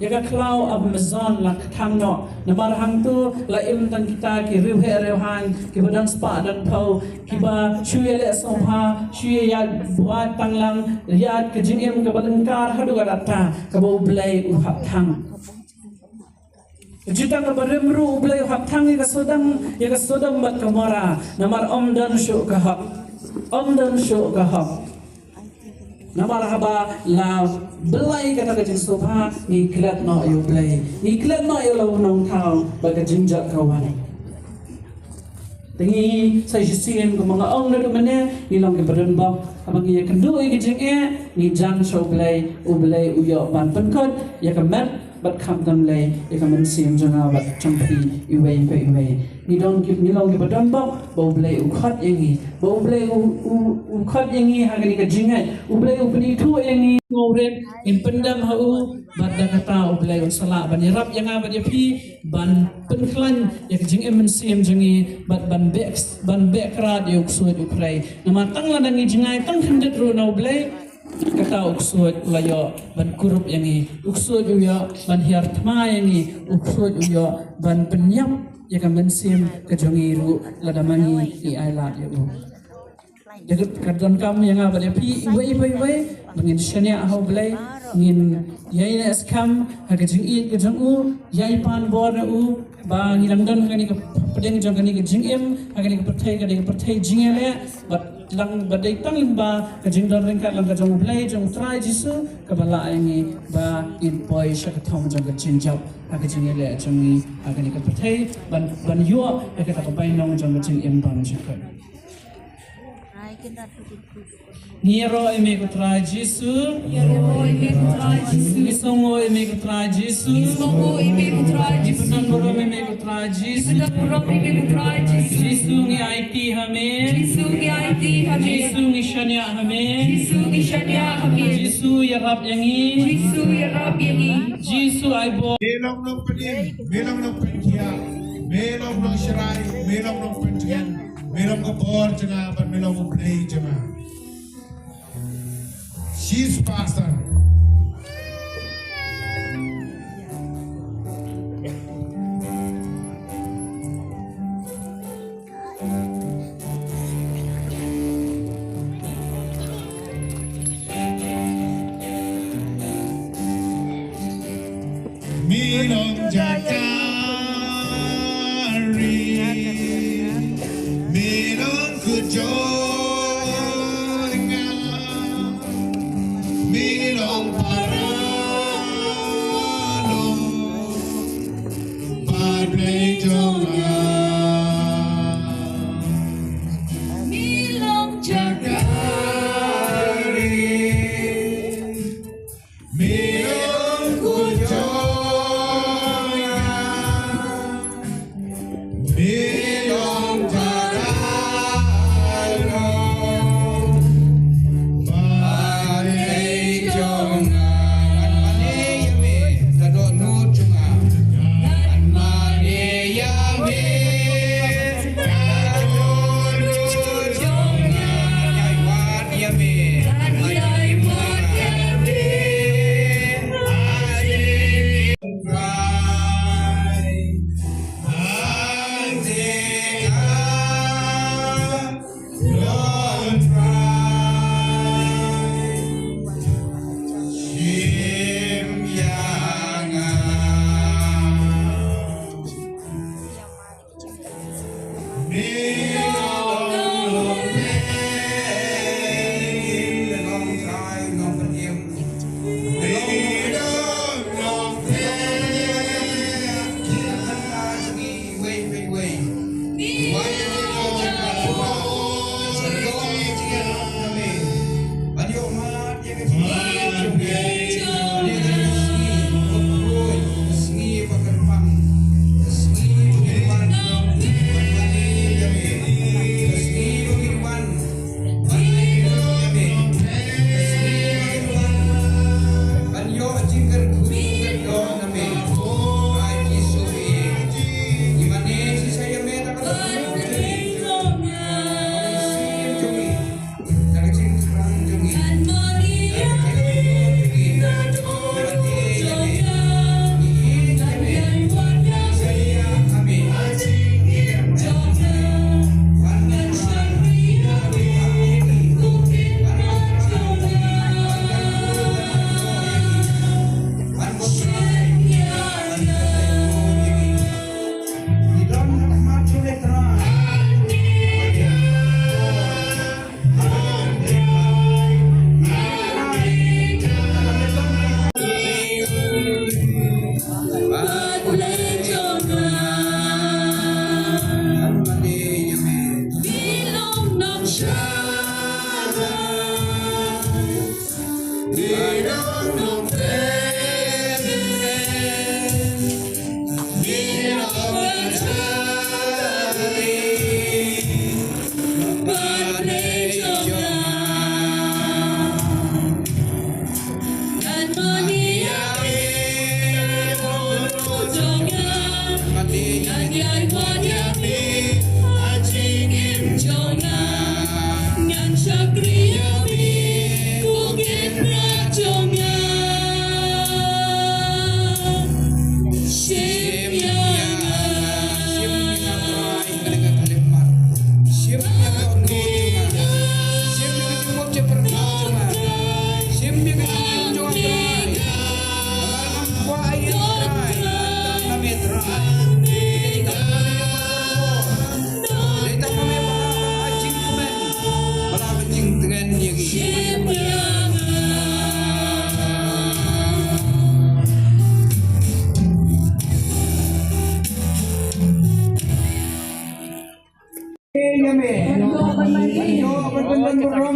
Ïa ka khlaw Amazon la khang noh. Namar hangto la im tang kita ki riewheh riewhan, kiba dang spah dang phew, kiba shu ïaleh sngewbha, shu ïa buaid tang lang, ïa ka jingim kaba lyngkar haduh katta, kaba U Blei u hap khang. Jita kaba rim ruh U Blei u hap khang ïa ka Sodom, ïa ka Sodom bad Gomorrah, namar ym don shuh ka hok. Ym don shuh ka hok. Namar haba la blei kata ka jingsngewbha, ngi klet noh ïa U Blei, ngi klet noh ïa la u Nongthaw bad ka jingjot ka wan. Te ngi sa shisien kumba nga ong naduh mynne, ngi long kiba donbok, haba ngi ïakynduh ïa ki jingeh, ngi jan sha U Blei, U Blei u ïoh ban pynkut ïa ka met, bad khamtam lei ïa ka mynsiem jong nga bad jong phi iwei pa iwei. Ngi don ki, ngi long kiba donbok ba U Blei u khot ïa ngi, ba U Blei u, u, u khot ïa ngi ha kane ka jingngeit, U Blei u pynithuh ïa ngi. Ngin rit, ngin pyndem ha u, bad da kata U Blei un sa lah ban ïarap ïa nga bad ïa phi ban pynkhlaiñ ïa ka jingim mynsiem jong ngi, bad ban beh, ban beh krad ïa u ksuid u khrei. Namar tang lada ngi jngai tang khyndiat ruh na U Blei, kata u ksuid u la ïoh ban kurup ïa ngi, u ksuid u ïoh ban hiar thma ïa ngi, u ksuid u ïoh ban pynïap ïa ka mynsiem ka jong ngi ruh lada ma ngi ngi ailad ïa u. Ïa ka, ka donkam ïa nga bad ïa phi iwei pa iwei ba ngin shaniah ha U Blei, ngin ïai neh skhem ha ka jingïeit ka jong u, ïai pan bor na u, ba ngi dang don ha kane ka pdeng jong kane ka jingim, ha kane ka pyrthei, kane ka pyrthei jingïaleh, bad lang, bad dei tang lyngba ka jingdon ryngkat lang ka jong U Blei, jong U Trai Jisu, kaba lah ïa ngi ba ngin poi sha ka thong jong ka jingjop ha ka jingïaleh jong ngi ha kane ka pyrthei, ban, ban ïoh ïa kata ka bainong jong ka jingim bymjukut. Ngi ïaroh ïa me ko Trai Jisu. Ngi sngewnguh ïa me ko Trai Jisu. Ngi pyndonburom ïa me ko Trai Jisu. Jisu ngi aiti ha me. Jisu ngi shaniah ha me. Jisu ïarap ïa ngi. Jisu ai bor. Me long nongpynim, me long nongpynkhiah, me long nongsharai, me long nongpyntngen, me long ka bor jong nga bad me long U Blei jong nga. She's pastor. Me long jaka ri, me long kujor nga, me long para long. Ba Blei jong nga. Me long jaka ri. Me long kujor nga.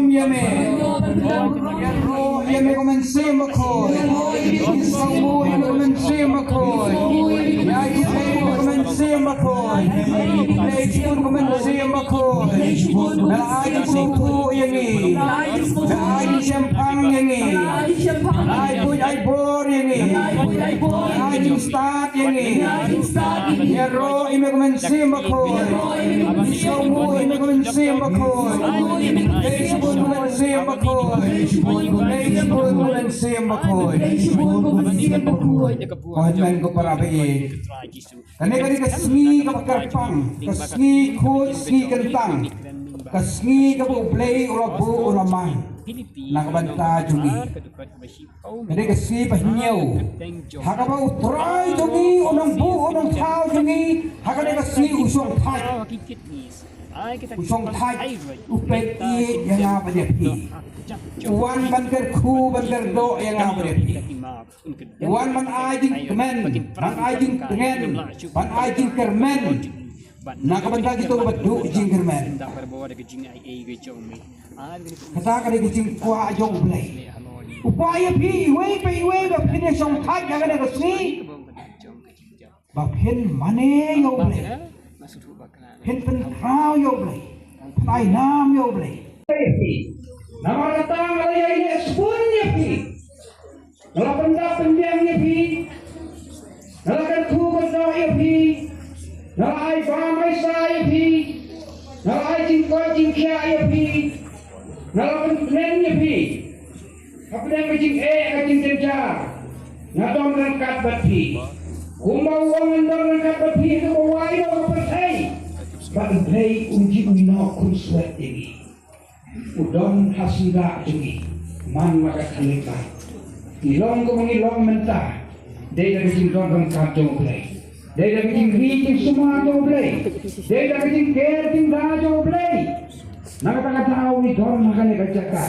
Ïa me. Ïaroh ïa me ko Mynsiem Bakhuid. Ïasngewbha ïa me ko Mynsiem Bakhuid. Ïa ïa me ko Mynsiem Bakhuid. Leit shibun ko Mynsiem Bakhuid. Ba la ai jingsngewthuh ïa ngi. Ba la ai jingshemphang ïa ngi. Ba la ai buit ai bor ïa ngi. Ba la ai jingstad ïa ngi. Ïaroh ïa me ko Mynsiem Bakhuid. Ïasngewbha ïa me ko Mynsiem Bakhuid. Leit shibun ko Mynsiem Bakhuid. Leit shibun ko Mynsiem Bakhuid. Ko hynmen ko para baieit. Kane ka dei ka sngi kaba kyrpang, ka sngi khuid, sngi kyntang, ka sngi kaba U Blei u la buh u la mang na ka bynta jong ngi. Ka dei ka sngi ba hynñiew ha kaba U Trai jong ngi, U Nongbuh U Nongthaw jong ngi, ha kane ka sngi u shongthait. U shongthait, u peit ïa nga bad ïa phi. U wan ban kyrkhu ban kyrdoh ïa nga bad ïa phi. U wan ban ai jingkmen, ban ai jingtngen, ban ai jingkyrmen na ka bynta kito ba duh jingkyrmen. Kata ka dei ka jingkwah jong U Blei. U kwah ïa phi iwei pa iwei ba phin ïa shongthait ha kane ka sngi. Ba phin mane ïa U Blei. Phin pynkhraw ïa U Blei. Phin ai nam ïa U Blei. Namar kata nga la ïai leh sbun ïa phi. Nga la pyndap pynbiang ïa phi. Nga la kyrkhu kyrdoh ïa phi. Nga la ai bam ai sa ïa phi. Nga la ai jingkoit jingkhiah ïa phi. Nga la pyntngen ïa phi. Hapdeng ka jingeh ka jingjynjar nga don ryngkat bad phi. Kumba u ong ngan don ryngkat bad phi ha kaba wai ïa ka pyrthei. Bad U Blei um ju ïehnoh khunswet ïa ngi. U don ha syndah jong ngi man la ka khyllipmat. Ngi long kumba ngi long mynta dei da ka jingdon ryngkat jong U Blei. Dei da ka jingri jingsumar jong U Blei. Dei da ka jingker jingda jong U Blei. Na kata ka daw ngi don ha kane ka jaka.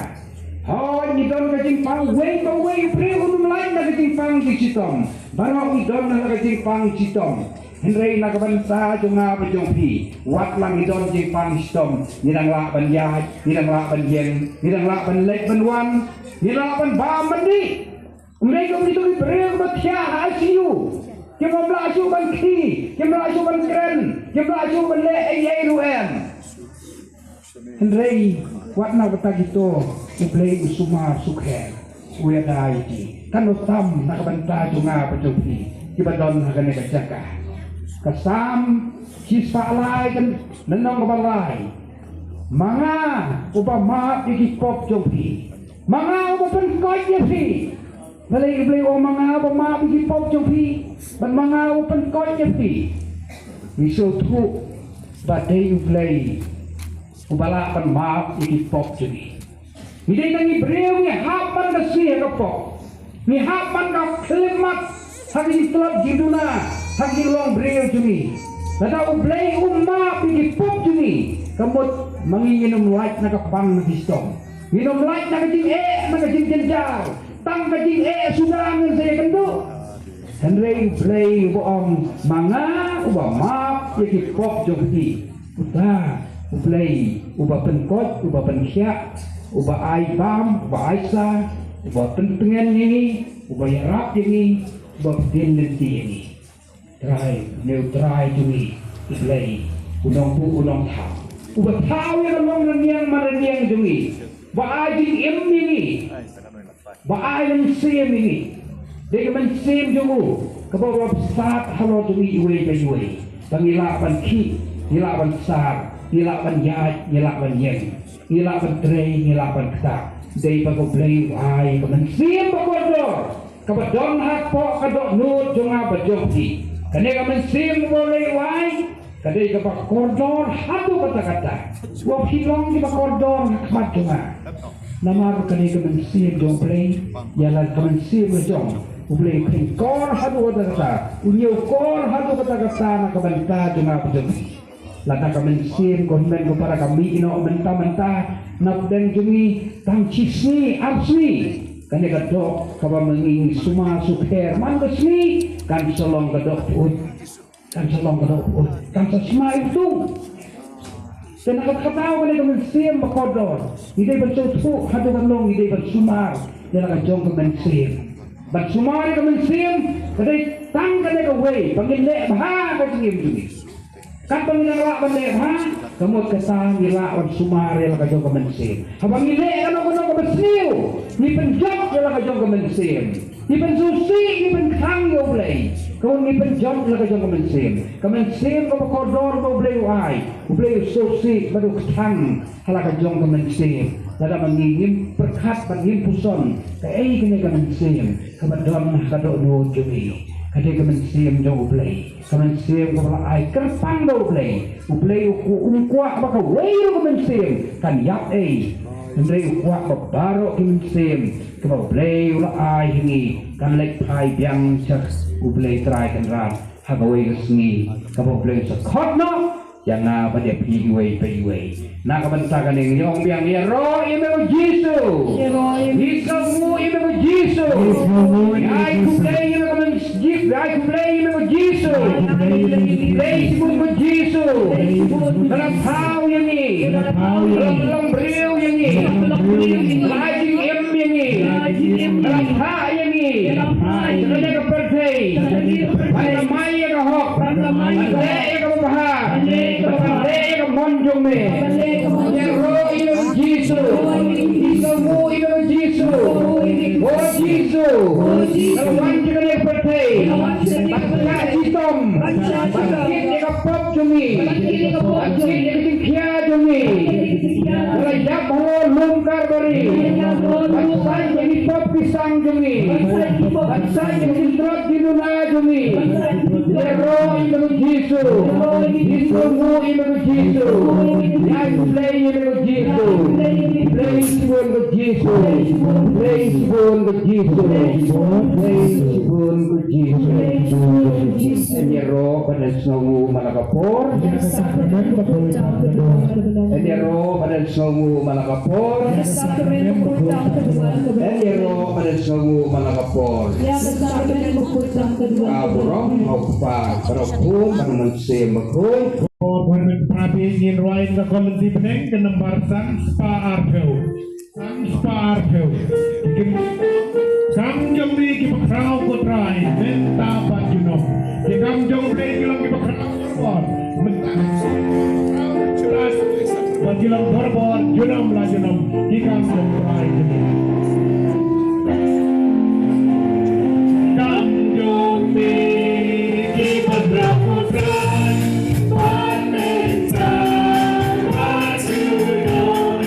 Hooid, ngi don ka jingpang, uwei pa uwei u briew um lait na ka jingpang jingshitom. Baroh ngi don ha ka jingpang shitom. Hynrei na ka bynta jong nga bad jong phi, wat la ngi don jingpang shitom, ngi dang lah ban ïaid, ngi dang lah ban ïeng, ngi dang lah ban leit ban wan, ngi lah ban bam ban dih. Ym dei kum kito ki briew ba thiah ha I C U. Kim lah shuh ban khie, kim lah shuh ban kren, kim lah shuh ban leh ei ei ruh em. Hynrei wat na kata kito U Blei u sumar sukher, u ïada ïa ki. Kan ym tam na ka bynta jong nga bad jong phi kiba don ha kane ka jaka. Ka Salm shispah lai, ka lynnong kaba lai. Ma nga uba map ïa ki pop jong phi. Ma nga uba pynkoit ïa phi. Balei U Blei u ong ma nga uba map ïa ki pop jong phi, bad ma nga uba pynkoit ïa phi? Ngi sngewthuh ba dei U Blei uba lah ban map ïa ki pop jong ngi. Ngi dei tang ki briew, ngi hap ban da sngewthuh ka pop. Ngi hap ban da khyllipmat ha ki jingtlot jingduna, ha ki jinglong briew jong ngi. Lada U Blei um map ïa ki pop jong ngi, ka mut ma ngi ngin ym lait na ka pang na ka shitom. Ngin ym lait na ka jingeh, na ka jingjynjar. Tang ka jingeh suda ngin sa ïakynduh. Hynrei U Blei uba ong ma nga uba map ïa ki pop jong phi. Uta U Blei uba pynkoit, uba pynkhiah, uba ai bam, uba ai sa, uba pyntngen ïa ngi, uba ïarap ïa ngi, uba pdiang lynti ïa ngi. Trai, ne U Trai jong ngi, U Blei, U Nongbuh U Nongthaw. Uba thaw ïa ka long rynïeng man rynïeng jong ngi. Ba ai jingim ïa ngi. Ba ai mynsiem ïa ngi. Dei ka mynsiem jong u kaba wan sat halor jong ngi iwei pa iwei. Ba ngi lah ban khih, ngi lah ban sar, ngi lah ban ïaid, ngi lah ban ïeng, ngi lah ban trei, ngi lah ban ktah. Dei ba U Blei u ai ka mynsiem ba kordor. Kaba don hapoh ka dohnud jong nga bad jong phi. Kane ka mynsiem ba U Blei u ai, ka dei kaba kordor haduh katta katta. Wat phi long kiba kordor ha khmat jong nga. Namar kane ka mynsiem jong U Blei, ïa la ka mynsiem ka jong U Blei u kheiñ kor haduh katta katta. U ñiew kor haduh katta katta na ka bynta jong nga bad jong phi. Lada ka mynsiem ko hynmen ko para ka mih noh mynta mynta na pdeng jong ngi tang shi sngi ar sngi. Kane ka doh kaba ma ngi ngi sumar sukher man ka sngi kan sa long ka doh pyut. Kan sa long ka doh pyut. Kan sa smai utu. Te na kata ka daw kane ka mynsiem ba kordor, ngi dei ban sngewthuh haduh katno ngi dei ban sumar ïa la ka jong ka mynsiem. Ban sumar ïa ka mynsiem ka dei tang kane kawei, ba ngin leh bha ka jingim jong ngi. Katba ngi nang lah ban leh bha, ka mut kata ngi lah ban sumar ïa la ka jong ka mynsiem. Haba ngi leh kano kano kaba sniew, ngi pynjot ïa la ka jong ka mynsiem. Ngi pynsngewsih, ngi pynkhang ïa U Blei. Ka mut ngi pynjot ïa la ka jong ka mynsiem. Ka mynsiem kaba kordor ba U Blei u ai, U Blei u sngewsih bad u kthang ha la ka jong ka mynsiem. Lada ma ngi ngim pyrkhat bad ngim puson, kaei kane ka mynsiem kaba don ha ka dohnud jong ngi? Ka dei ka mynsiem jong U Blei. Ka mynsiem kaba la ai kyrpang da U Blei. U Blei u ku-, um kwah ba kawei ruh ka mynsiem kan ïap ei. Hynrei u kwah ba baroh ki mynsiem kiba U Blei u la ai ha ngi kan leit phai biang sha U Blei Trai Kynrad ha kawei ka sngi kaba U Blei un sa khot noh ïa nga bad ïa phi iwei pa iwei. Na ka bynta kane ngi ong biang, ïaroh ïa me ko Jisu. Ïaroh ïa me. Ngi sngewnguh ïa me ko Jisu. Ngi sngewnguh ïa me ko Jisu. Ngi ai khublei ïa me ko Jisu. Ngi ai khublei ïa me ko Jisu. Ngi ai khublei ïa me ko Jisu. Blei shibun ko Jisu. Blei shibun. Nga la thaw ïa ngi. Nga la thaw ïa ngi. Nga la long briew ïa ngi. Nga la long briew ïa ngi. Nga la ai jingim ïa ngi. Nga la ai jingim ïa ngi. Nga la phah ïa ngi. Nga la phah ïa ngi. Sha kane ka pyrthei. Sha kane ka pyrthei. Ban lamai ïa ka hok. Ban lamai ïa ka hok. Ban leh ïa kaba bha. Ban leh ïa kaba bha. Ban leh ïa ka mon jong me. Ban leh ïa ka mon jong me. Ïaroh ïa me ko Jisu. Ïaroh ïa me ko Jisu. Ïaroh ïa me ko Jisu. O Jisu. O Jisu. Nga la wan sha kane ka pyrthei. Nga la wan sha kane ka pyrthei. Ban shah shitom. Ban shah shitom. Ban kit ïa ka pop jong ngi. Ban kit ïa ka pop jong ngi. Ban kit ïa ka jingkhia jong ngi. Ban kit ïa ka jingkhia jong ngi. Nga la ïap halor lum Kalbari. Nga la ïap halor lum Kalbari. Ban sait ïa ki pop ki sang jong ngi. Ban sait ïa ki pop ki sang jong ngi. Ban sait ïa ki jingtlot jingduna jong ngi. Ban sait ïa ki jingtlot. Ïaroh ïa me ko Jisu. Ïaroh ïa me ko Jisu. Ngi sngewnguh ïa me ko Jisu. Ngi ai khublei ïa me ko Jisu. Blei shibun ko Jisu. Blei shibun ko Jisu. Blei shibun ko Jisu. Ïaroh bad sngewnguh man la ka por. Ïaroh bad sngewnguh man la ka por. Ïaroh bad sngewnguh man la ka por. Ka burom, ha u Kpa, bad u Khun, bad u Mynsiem Bakhuid. Ko pynmynta phi ngin rwai na ka lynti bneng ka nambar san spah arphew. San spah arphew. Ki kam jong me kiba khraw ko Trai mynta bad junom. Ki kam jong me ki long kiba khraw ko Trai mynta bad junom. Bad ki long barabor junom la junom. Ki kam jong Trai ki. Kam jong me kiba khraw ko Trai mynta bad junom.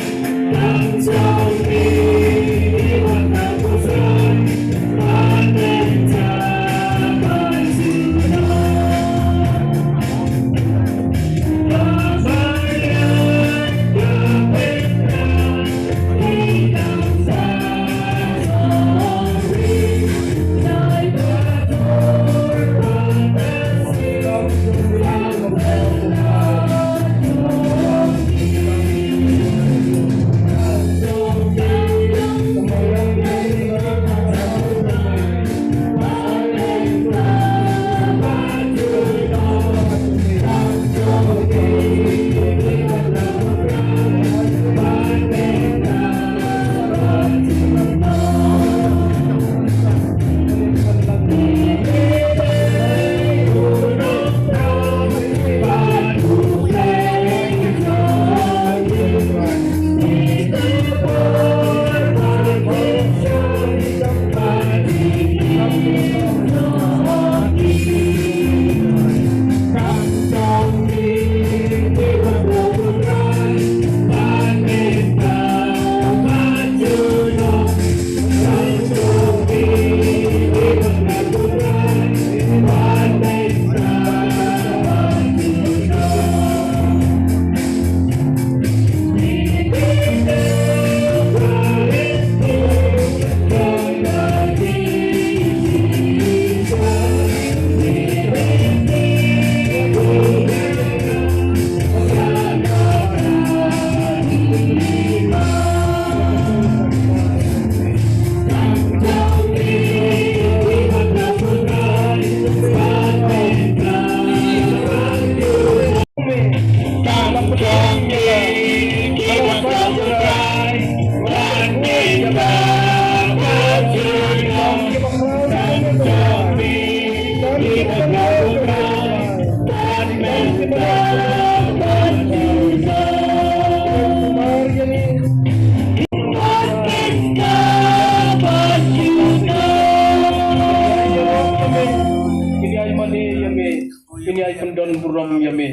Rom ïa me.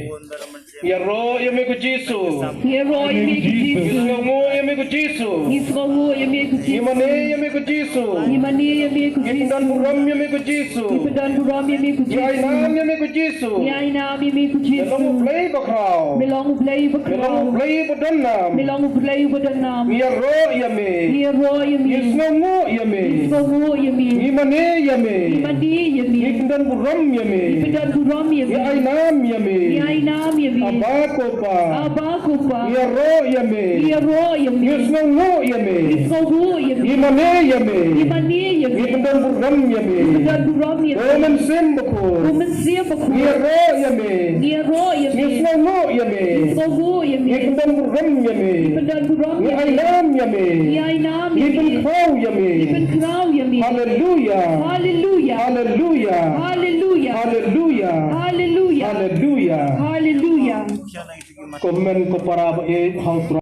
Ïaroh ïa me ko Jisu. Ïaroh ïa me ko Jisu. Ngi sngewnguh ïa me ko Jisu. Ngi sngewnguh ïa me ko Jisu. Ngi mane ïa me ko Jisu. Ngi mane ïa me ko Jisu. Ngi pyndonburom ïa me ko Jisu. Ngi pyndonburom ïa me ko Jisu. Ngi ai nam ïa me ko Jisu. Ngi ai nam ïa me ko Jisu. Me long U Blei bakhraw. Me long U Blei bakhraw. Me long U Blei badonnam. Me long U Blei badonnam. Ngi ïaroh ïa me. Ngi ïaroh ïa me. Ngi sngewnguh ïa me. Ngi sngewnguh ïa me. Ngi mane ïa me. Ngi mane ïa me. Ngi pyndonburom ïa me. Ngi pyndonburom ïa me. Ngi ai nam ïa me. Ngi ai nam ïa me. Aba ko Pa. Aba ko Pa. Ngi ïaroh ïa me. Ngi ïaroh ïa me. Ngi sngewnguh ïa me. Ngi sngewnguh ïa me. Ngi mane ïa me. Ngi mane ïa me. Ngi pyndonburom ïa me. Ngi pyndonburom ïa me. Ko Mynsiem Bakhuid. Ko Mynsiem Bakhuid. Ngi ïaroh ïa me. Ngi ïaroh ïa me. Ngi sngewnguh ïa me. Ngi sngewnguh ïa me. Ngi pyndonburom ïa me. Ngi pyndonburom ïa me. Ngi ai nam ïa me. Ngi ai nam ïa me. Ngi pynkhraw ïa me. Ngi pynkhraw ïa me. Haleluia. Haleluia. Haleluia. Haleluia. Haleluia. Haleluia. Haleluia. Haleluia. Ko hynmen ko para ba ïeit, ha U Trai.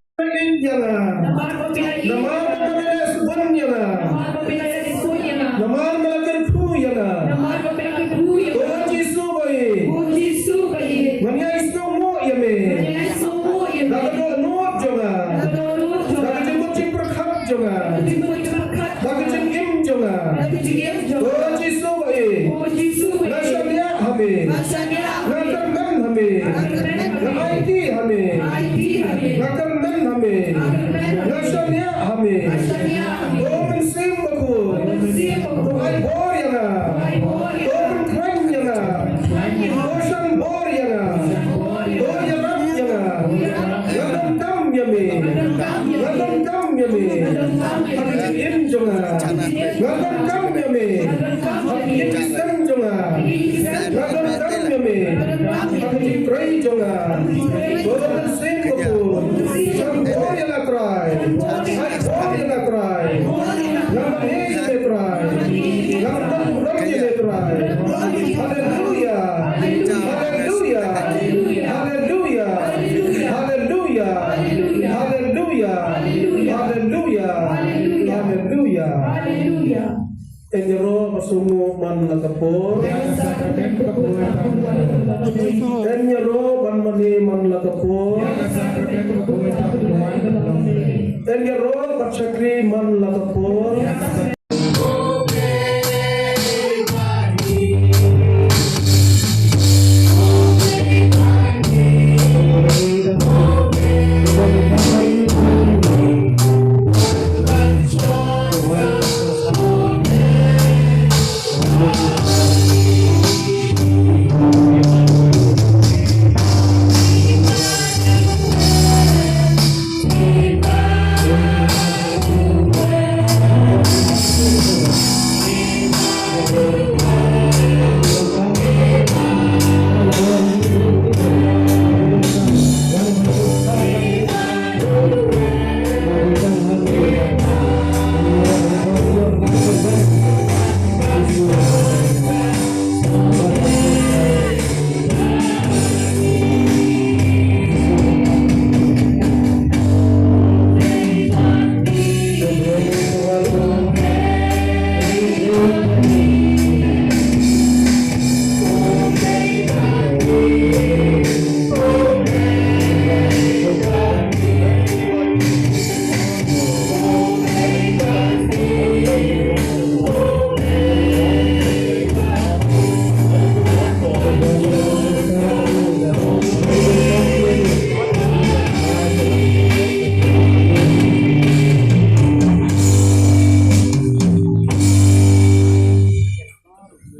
Ïa nga. Namar ba phi la ïeit. Namar ba phi la ïeit sngewbha ïa nga. Namar ba phi la ïeit sngewbha ïa nga. Namar ba la kyrkhu ïa nga. Namar ba phi la kyrkhu ïa nga. Ko Jisu ba ïeit. Ko Jisu ba ïeit. Ngan ïai sngewnguh ïa me. Ngan ïai sngewnguh ïa me. Da ka dohnud jong nga. Da ka dohnud jong nga. Da ka jingmut jingpyrkhat jong nga. Da ka jingmut jingpyrkhat. Da ka jingim jong nga. Da ka jingim jong nga. Ko Jisu ba ïeit. Ko Jisu ba ïeit. Nga shaniah ha me. Nga shaniah ha me. Nga kyrmen ha me. Nga kyrmen ha me. Nga aiti ha me. Nga aiti ha me. Nga kyrmen ha me. Nga kyrmen ha me. Nga shaniah ha me. Nga shaniah ha me. Ko Mynsiem Bakhuid. Ko Mynsiem Bakhuid. To ai bor ïa nga. To ai bor ïa nga. To pynkhreh ïa nga. To pynkhreh ïa nga. To shan bor ïa nga. To shan bor ïa nga. To ïarap ïa nga. To ïarap ïa nga. Nga donkam ïa me. Nga donkam ïa me. Nga donkam ïa me. Nga donkam ïa me. Ha ka jingim jong nga. Nga donkam ïa me. Ha ka jingim jong nga. Nga donkam ïa me. Ha ka jingtrei jong nga. Ko Mynsiem Bakhuid. Shon bor ïa nga Trai. Shon bor ïa nga Trai. Nga mane ïa me Trai. Nga donkam ïa me Trai. Haleluia. Haleluia. Haleluia. Haleluia. Haleluia. Haleluia. Haleluia. Haleluia. Yn ïaroh ba sngewnguh man la ka por. Yn ïaroh ban mane man la ka por. Yn ïaroh ban shakri man la ka por.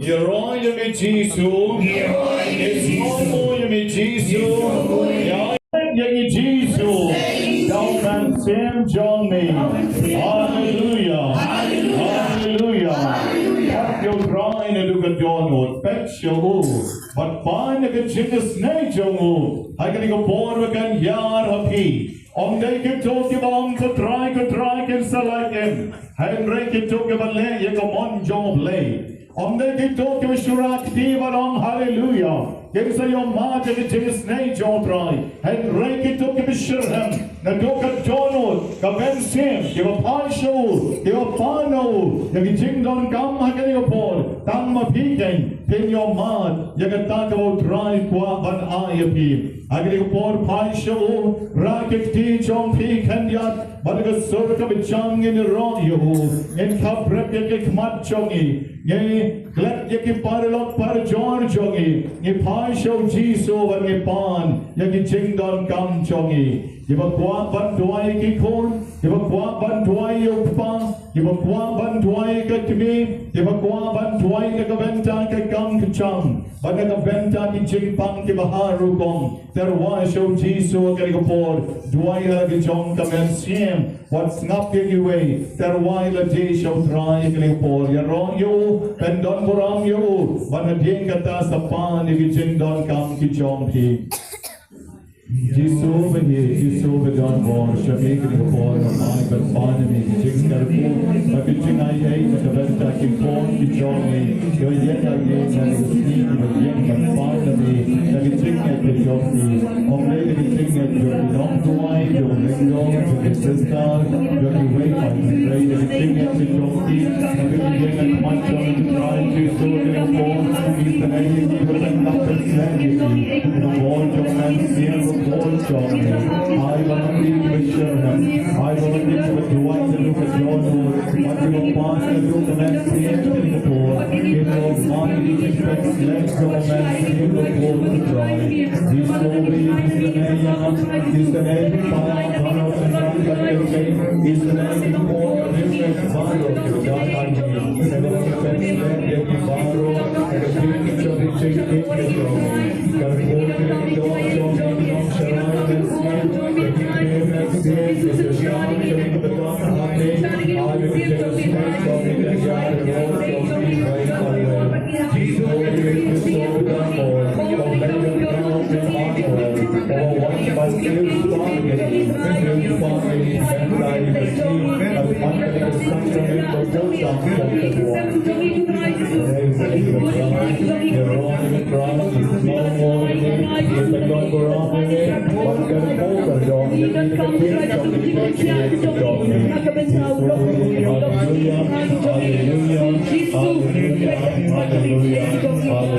Ïaroh ïa me Jisu. Ïaroh ïa me Jisu. Ïaroh ïa me Jisu. Ïaroh ïa me Jisu. Da u mynsiem jong me. Haleluia. Haleluia. Peit ïa u Trai naduh ka dohnud. Peit ïa u. Bad pan ïa ka jingisynei jong u. Ha kane ka por ba kan ïar ha phi. Ym dei kito kiba ong ko Trai, ko Trai kin sa lait im. Hynrei kito kiba leh ïa ka mon jong U Blei. Ym dei kito kiba shura kti bad ong haleluia kin sa ïohmad ïa ka jingisynei jong U Trai. Hynrei kito kiba shitrhem naduh ka dohnud, ka mynsiem, kiba phai sha u. Ïa pynpaw ïa ki jingdonkam ha kane ka por, tang ma phi keiñ phin ïohmad ïa kata kaba U Trai u kwah ban ai ïa phi. Ha kane ka por phai sha u, rah ki kti jong phi khyndiat, bad da ka sur kaba jam ngin ïaroh ïa u, ngin khapbrek ïa ki khmat jong ngi, ngin klet ïa ki paralok parajor jong ngi, ngin phai sha u Jisu bad ngin pan ïa ki jingdonkam jong ngi. Kiba kwah ban duwai ïa ki khun, kiba kwah ban duwai ïa u kpa, kiba kwah ban duwai ïa ka kmie, kiba kwah ban duwai na ka bynta ka kam ka jam, bad na ka bynta ki jingpang kiba ha rukom. Te rwai sha u Jisu ha kane ka por, duwai ïa la ki jong ka mynsiem, wat sngap ïa kiwei, te rwai lade sha U Trai ha kane ka por, ïaroh ïa u, pyndonburom ïa u, bad hadien kata sa pan ïa ki jingdonkam ki jong phi. Jisu ba ïeit, Jisu ba don bor, sha me kane ka por, nga ai ban pan ïa me ki jingkyrkhu bad ki jingai ei na ka bynta ki khun ki jong me. Ïoh ïa ka ïing na ka sngi ba ïeng ban pan ïa me na ka jingngeit ka jong me. Ym dei na ka jingngeit jong ki nongduwai, jong ki nongduwai, jong ki sister, jong kiwei pat, hynrei na ka jingngeit ka jong me. Ba ki ïeng ha khmat jong U Trai Jisu kane ka por, isynei ïa ki ba dang nang pynslem ïa ki. Ka bor jong me, sien ka bor jong me. Ai ba nang ïa ki ba sher, ai ba nang ïa ki ba duwai, ïa ki ba dur, ai ki ba pan, ïa ki ba sien, ïa ki ba dur. Ki ba man ïa ki ba sien, jong me, sien ka bor jong me. Jisu ba ïeit, isynei ïa nga, isynei ïa ki para, para, para, para, isynei ïa ki bor, isynei ïa ki para, Hallelujah, hallelujah,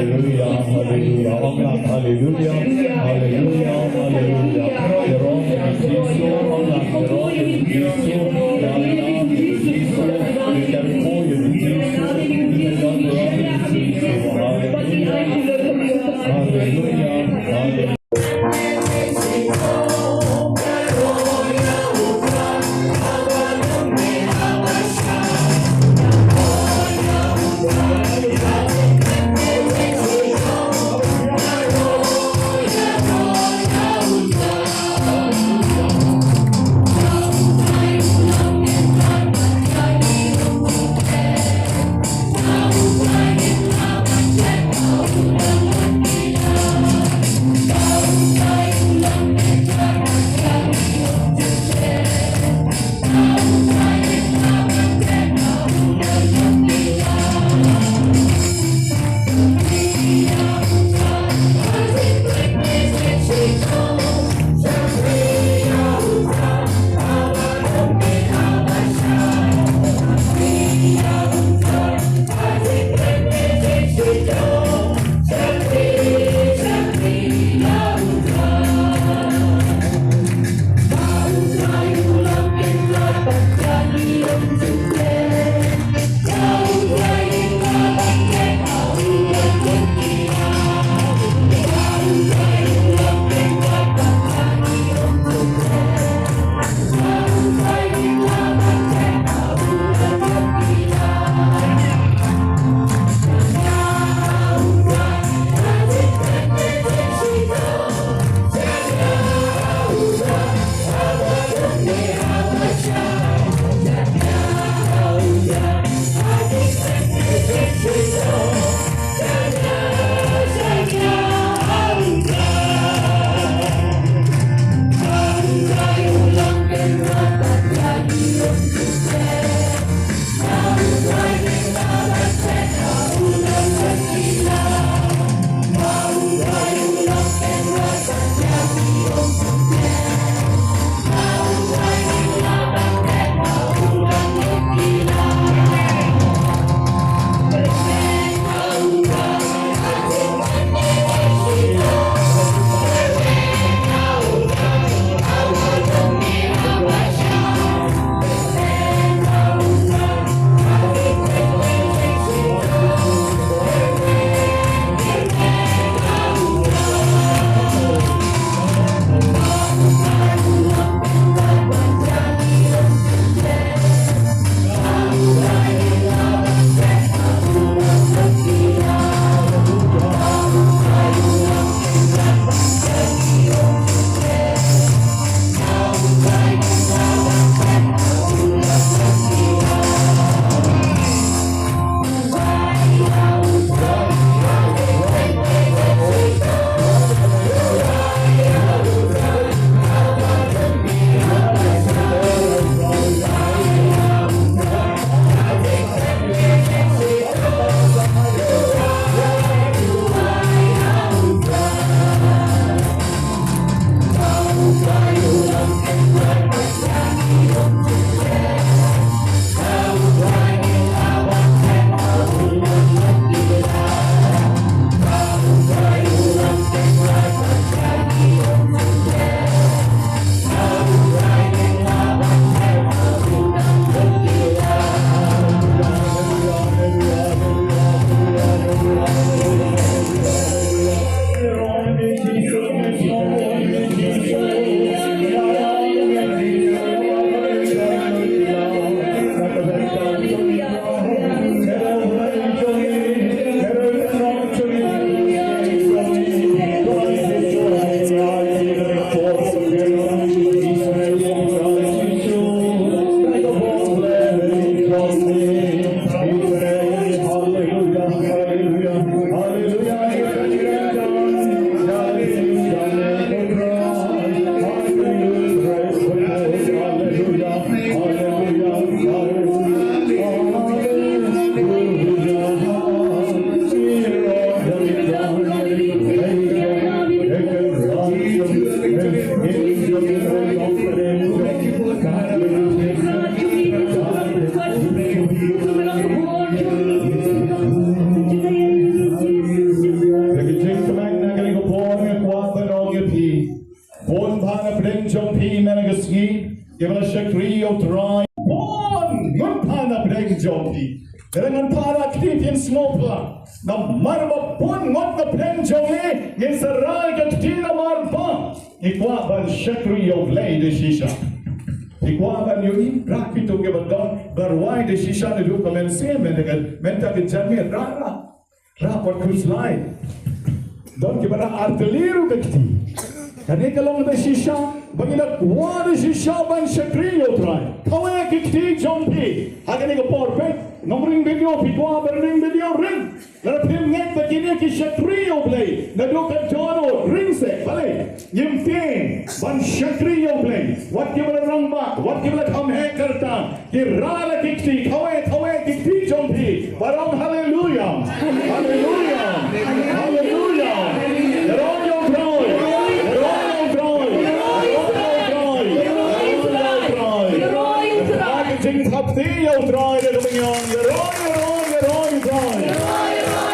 hallelujah, hallelujah, hallelujah, hallelujah, hallelujah, hallelujah. Hallelujah, hallelujah. Ka jingkmen na kane ka por nga kwah ban ong ïa phi. Bun bha na pdeng jong phi mynta ka sngi kiba la shakri ïa U Trai. Bun ngut bha na pdeng jong phi. Ka dang ngan para kti phin sngewpla. Namar ba bun ngut na pdeng jong ngi ngin sa rai ka kti namar ba ngi kwah ban shakri ïa U Blei da shisha. Ngi kwah ban ïohi, rah kito kiba don, ba rwai da shisha naduh ka mynsiem, mynta ka, mynta ka janmiet, rah, rah. Rah pat khuslai. Don kiba rah artylli ruh ka kti. Kane ka long da shisha ba ngi da kwah da shisha ban shakri ïa U Trai. Kawei ka kti jong phi ha kane ka por, peit, ngam ring video, phi kwah ban ring video, ring. Lada phim ngeit ba kine ki shakri ïa U Blei, naduh ka dohnud, ring seh, balei? Ngim tieng ban shakri ïa U Blei. Wat kiba la rangbah, wat kiba la kham heh kyrteng, ki rah la ki kti, kawei, kawei ki kti jong phi. Ba ong haleluya. Haleluya. Haleluya. Ïaroh ïa U Trai. Ïaroh ïa U Trai. Ïaroh ïa U Trai. Ïaroh ïa U Trai. Ka jingthap kti ïa U Trai da kaba ngi ong ïaroh, ïaroh, ïaroh ïa U Trai. Ïaroh, ïaroh.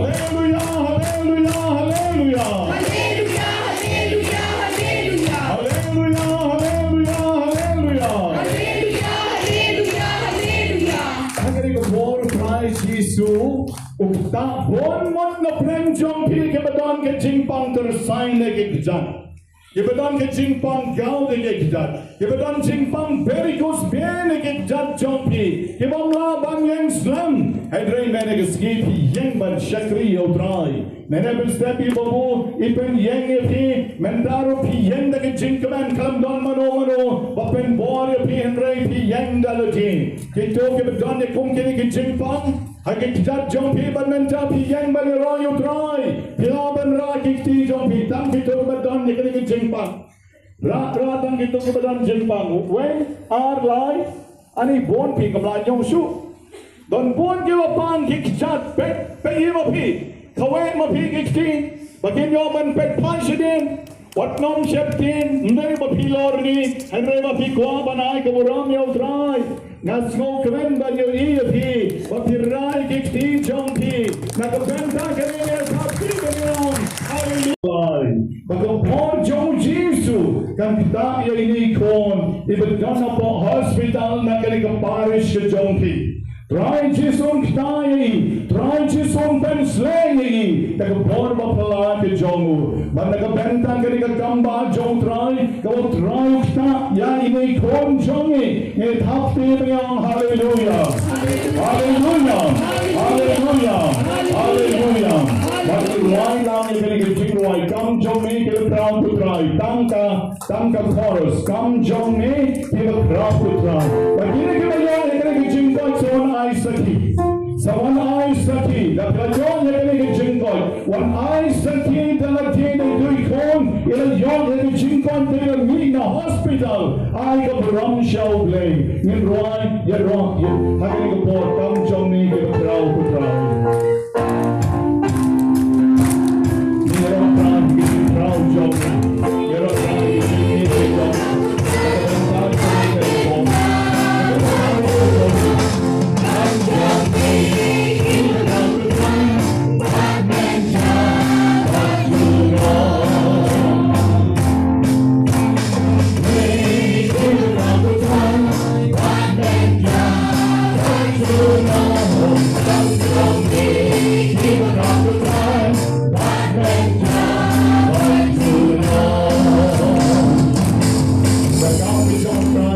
Haleluya, haleluya, haleluya. Haleluya, haleluya, haleluya. Haleluya, haleluya, haleluya. Haleluya, haleluya, haleluya. Ha kane ka por Trai Jisu u ktah bun mut na pdeng jong phi kiba don ka jingpang tyrsai ne ki kjat. Kiba don ka jingpang gaw ne ki kjat. Kiba don jingpang varicose vein ne ki kjat jong phi. Kiba ym lah ban ïeng slem. Hynrei mynta ka sngi phi ïeng ban shakri ïa U Trai. Mynta pynstep i Babu, i pynïeng ïa phi, mynta ruh phi ïeng da ka jingkmen, khlem don mano mano ba pynbor ïa phi, hynrei phi ïeng da lade. Kito kiba don ïa kum kine ki jingpang ha ki kjat jong phi, bad mynta phi ïeng ban ïaroh ïa U Trai, phi lah ban rah ki kti jong phi. Tang kito kiba don ïa kine ki jingpang. Rah, rah tang kito kiba don jingpang. Wei, ar, lai, ani bun phi, kam lah ñiew shuh. Don bun kiba pang ki kjat, peit, peit hi ma phi. Kawei ma phi ki kti ba kin ïoh ban peit phai shadien. Wat nym sheptieng, ym dei ba phi lorni, hynrei ba phi kwah ban ai ka burom ïa U Trai. Nga sngewkmen ban ïohi ïa phi ba phi rah ki kti jong phi. Na ka bynta kane nga thap kti ban ong haleluya. Ba ka bor jong U Jisu kan ktah ïa ine i khun iba don hapoh hospital na kane ka parish ka jong phi. Trai Jisu un ktah ïa i, Trai Jisu un pynsleh ïa i da ka bor ba phylla ka jong u. Bad na ka bynta kane ka kam ba jong U Trai, kaba U Trai u ktah ïa ine i khun jong ngi, ngi thap kti ban ong haleluya. Haleluya. Haleluya. Haleluya. Bad ngi rwai lang ïa kane ka jingrwai, kam jong me ki la khraw ha U Trai, tang ka Tang ka chorus, kam jong me ki la khraw ha U Trai. Ba kine kiba ïoh ïa kane ka jingkoit sa wan ai sakhi. Sa wan ai sakhi. Da phi la ïoh ïa kane ka jingkoit, wan ai sakhi da lade, da i khun i la ïoh ïa ka jingkoit, da i la mih na hospital. Ai ka burom sha U Blei. Ngin rwai, ïaroh, ïa, ha kane ka por, kam jong me ki la khraw ha U Trai.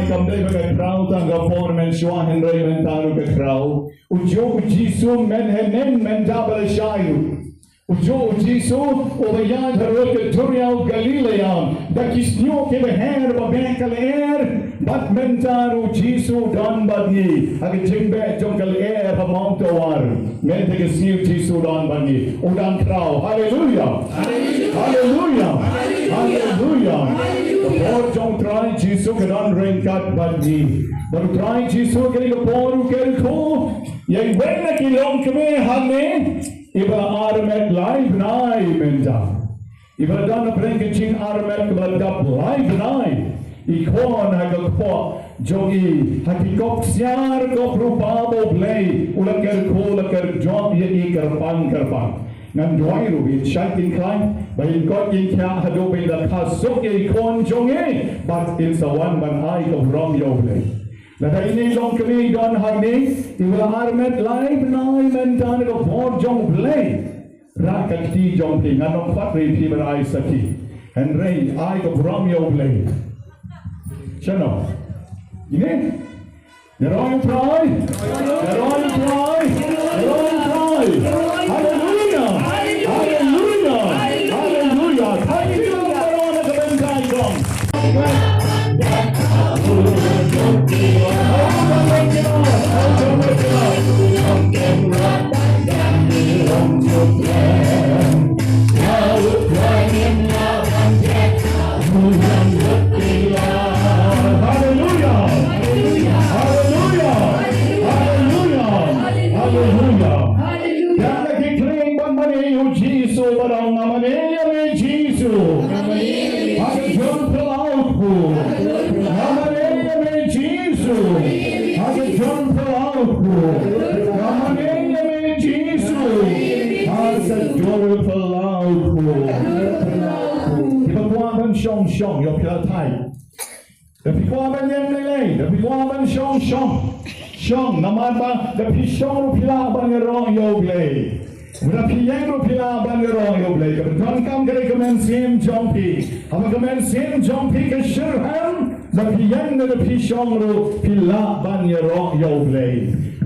Kam dei ba ka khraw tang ka por mynshuwa hynrei mynta ruh ka khraw. U juh U Jisu mynhynnin mynta ba la shai ruh. U juh U Jisu uba ïaid harud ka duriaw Galilea da ki shñiuh kiba her ba beh ka lyer, bad mynta ruh U Jisu u don bad ngi. Ha ka jingbeh jong ka lyer ha Mawtawar, mynta ka sngi U Jisu u don bad ngi. U dang khraw. Haleluya. Haleluya. Haleluya. Ka bor jong U Trai Jisu ka don ryngkat bad ngi. Bad U Trai Jisu kane ka por u kyrkhu ïa iwei na ki longkmie hangne. Iba la armet lai bnai mynta. Iba la don hapdeng ka jingarmet kaba la dap lai bnai. I khun ha ka kpoh jong i, ha ki kop ksiar kop rupa ba U Blei u la kyrkhu, u la kyrjot ïa i kyrpang kyrpang. Ngan duwai ruh ba in shait in khlaiñ, ba in koit in khiah haduh ba in da kha suk ïa i khun jong i, bad in sa wan ban ai ka burom ïa U Blei. Lada ine i longkmie i don hangne, iba la armet lai bnai mynta na ka bor jong U Blei. Rah ka kti jong phi, ngan ym pat ri phi ban ai sakhi. Hynrei ai ka burom ïa U Blei. Shano? Ine? Ïaroh ïa U Trai. Ïaroh ïa U Trai. Ïaroh ïa U Trai. Haleluia. Haleluia. Haleluia. Thank you, Lord, na ka bynta jong. Haleluia. Haleluia. Haleluia. Haleluia. Haleluia. Ïa ki khlieh ban mane ïa U Jisu, ban ong nga mane ïa me Jisu. Ha ka jingphyllaw u kpu. Nga mane ïa me Jisu. Ha ka jingphyllaw u kpu. Nga mane ïa me Jisu. Ha ka jingphyllaw u kpu. Kiba kwah ban shong shong, ïoh phi la thait. Da phi kwah ban ïeng lei lei, da phi kwah ban shong shong. Shong, namar ba da phi shong ruh phi lah ban ïaroh ïa U Blei. Da phi ïeng ruh phi lah ban ïaroh ïa U Blei. Kaba donkam ka dei ka mynsiem jong phi. Haba ka mynsiem jong phi ka shitrhem, da phi ïeng ne da phi shong ruh phi lah ban ïaroh ïa U Blei.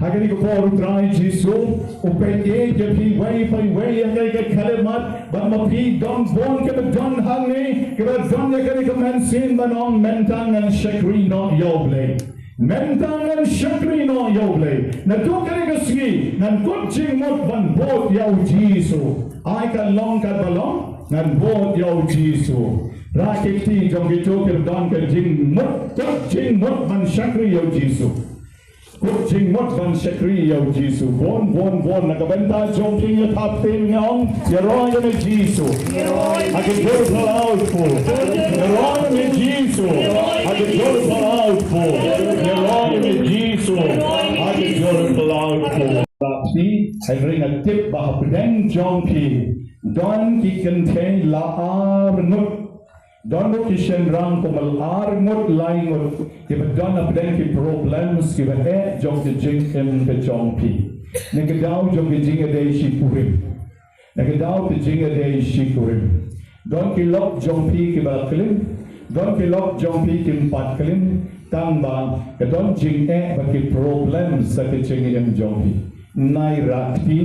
Ha kane ka por U Trai Jisu u peit ïa phi iwei pa iwei ïa kane ka khyllipmat. Bad ma phi don bun kiba don hangne, kiba don ïa kane ka mynsiem ban ong mynta ngan shakri noh ïa U Blei. Mynta ngan shakri noh ïa U Blei. Naduh kane ka sngi ngan kut jingmut ban bud ïa U Jisu. Ai kan long katba long, ngan bud ïa U Jisu. Rah ki kti jong kito kiba don ka jingmut, kut jingmut ban shakri ïa U Jisu. Kut jingmut ban shakri ïa U Jisu. Bun, bun, bun. Na ka bynta jong phi, ïa thap ktien, nga ong, ïaroh ïa me Jisu. Ha ka jingphyllaw u kpu. Ïaroh ïa me Jisu. Ha ka jingphyllaw u kpu. Ïaroh ïa me Jisu. Ha ka jingphyllaw u kpu. Phi, hynrei nga tip ba hapdeng jong phi don ki kynthei la ar ngut. Don ruh ki shynrang kumba ar ngut lai ngut kiba don hapdeng ki problems kiba eh jong ka jingim ka jong phi. Na ka daw jong ka jingïadei shikurim. Na ka daw ka jingïadei shikurim. Don ki lok jong phi kiba klim. Don ki lok jong phi kim pat klim. Tang ba ka don jingeh bad ki problems ha ka jingim jong phi. Nai rah kti.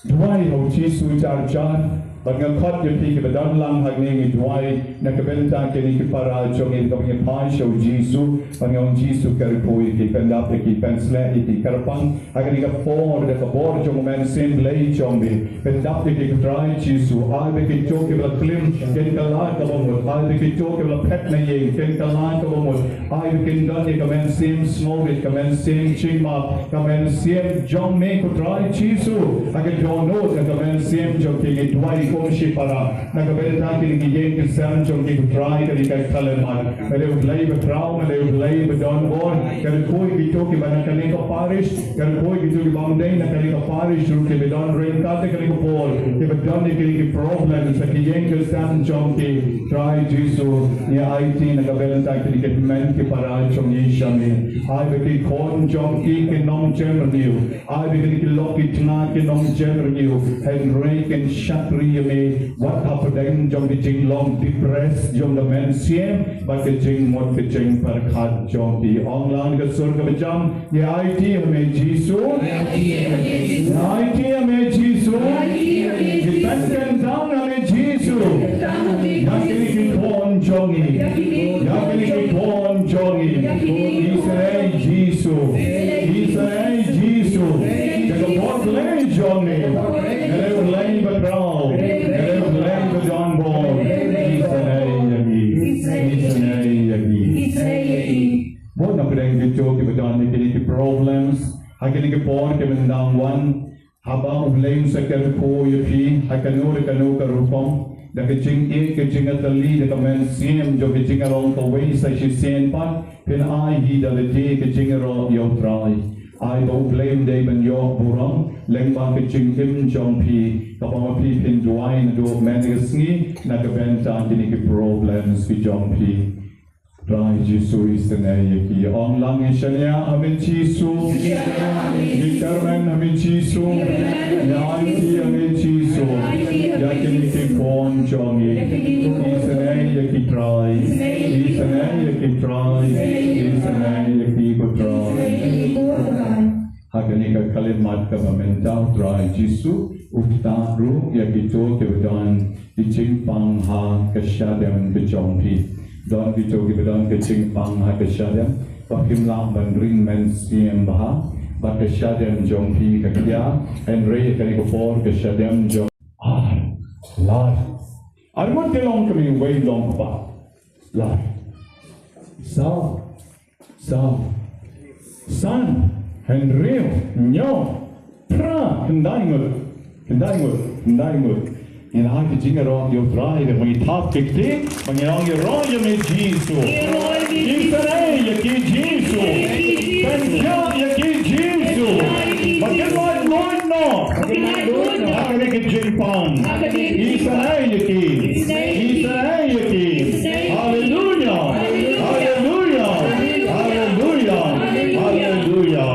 Duwai ha U Jisu jar jar. Bad nga khot ïa phi kiba don lang hangne ngi duwai na ka bynta kine ki para jong ngi kaba ngi phai sha U Jisu. Bad nga ong Jisu kyrkhu ïa ki, pyndap ïa ki, pynsleh ïa ki, kyrpang ha kane ka por da ka bor jong U Mynsiem Blei jong me. Pyndap ïa ki ko Trai Jisu. Ai ba kito kiba la klim kin kylla kaba mut. Ai ba kito kiba la phet na ïing kin kylla kaba mut. Ai ba kin don ïa ka mynsiem sngewrit, ka mynsiem jingmap, ka mynsiem jong me ko Trai Jisu. Ha ka dohnud ka mynsiem jong ki, ngi duwai kum shipara na ka bynta kine ki ïing ki sem jong ki ko Trai, kane ka khyllipmat. Nga dei U Blei ba khraw, nga dei U Blei ba don bor. Kyrkhu ïa kito kiba na kane ka parish, kyrkhu ïa kito kiba ym dei na kane ka parish ruh kiba don ryngkat ha kane ka por, kiba don ïa kine ki problems ha ki ïing ki sem jong ki. Trai Jisu, ngi aiti na ka bynta kine ki hynmen ki para jong ngi sha me. Ai ba ki khun jong ki kin ym jem renew. Ai ba kine ki lok ki tnga kin ym jem renew. Hynrei kin shakri ïa me wat hapdeng jong ki jinglong depressed jong ka mynsiem bad ka jingmut ka jingpyrkhat jong ki. Ong lang ka sur kaba jam. Ngi aiti ha me Jisu. Ngi aiti ha me Jisu. Ngi pynkyntang ha me Jisu. Ïa kine ki khun jong ngi. Ïa kine ki khun jong ngi. Ngi sngew Jisu. Ngi sngew Jisu. Ïa ka bor Blei jong ngi. Nga dei U Blei ba khraw. Nga dei U Blei ba don bor. Ngi sngew ïa ngi. Ngi sngew ïa ngi. Bun na pdeng kito kiba don ïa kine ki problems ha kine ki por kiba dang wan. Haba U Blei un sa kyrkhu ïa phi ha kano re kano ka rukom, da ka jingïeit, ka jingïatylli, da ka mynsiem jong ka jingïarong kawei sa shisien pat, phin ai hi da lade ka jingïaroh ïa U Trai. Ai ba U Blei un dei ban ïoh burom lyngba ka jingim jong phi, kaba ma phi phin duwai naduh mynne ka sngi na ka bynta kine ki problems ki jong phi. Trai Jisu, isynei ïa ki. Ong lang, ngi shaniah ha me Jisu. Ngi kyrmen ha me Jisu. Ngi aiti ha me Jisu ïa kine ki khun jong ngi. Isynei ïa ki Trai. Isynei ïa ki Trai. Isynei ïa ki ko Trai. Ha kane ka khyllipmat kaba mynta, Trai Jisu u ktah ruh ïa kito kiba don ki jingpang ha ka shadem ka jong phi. Don kito kiba don ka jingpang ha ka shadem, ba kim lah ban ring mynsiem bha, ba ka shadem jong phi ka khia, hynrei kane ka por ka shadem jong. Ar, lai. Ar mut ka long kmie, wei long kpa. Lai. Saw. Saw. San. Hynriew. Hynñiew. Phra. Khyndai ngut. Khyndai ngut. Khyndai ngut. Ngin ai ka jingïaroh ïa U Trai, da ba ngi thap ki kti, ba ngi ong, ïaroh ïa me Jisu. Isynei ïa ki Jisu. Pynkhiah ïa ki Jisu. Ba kin ïaid lut noh ha kane ka jingpang. Isynei ïa ki. Isynei ïa ki. Haleluia. Haleluia. Haleluia. Haleluia.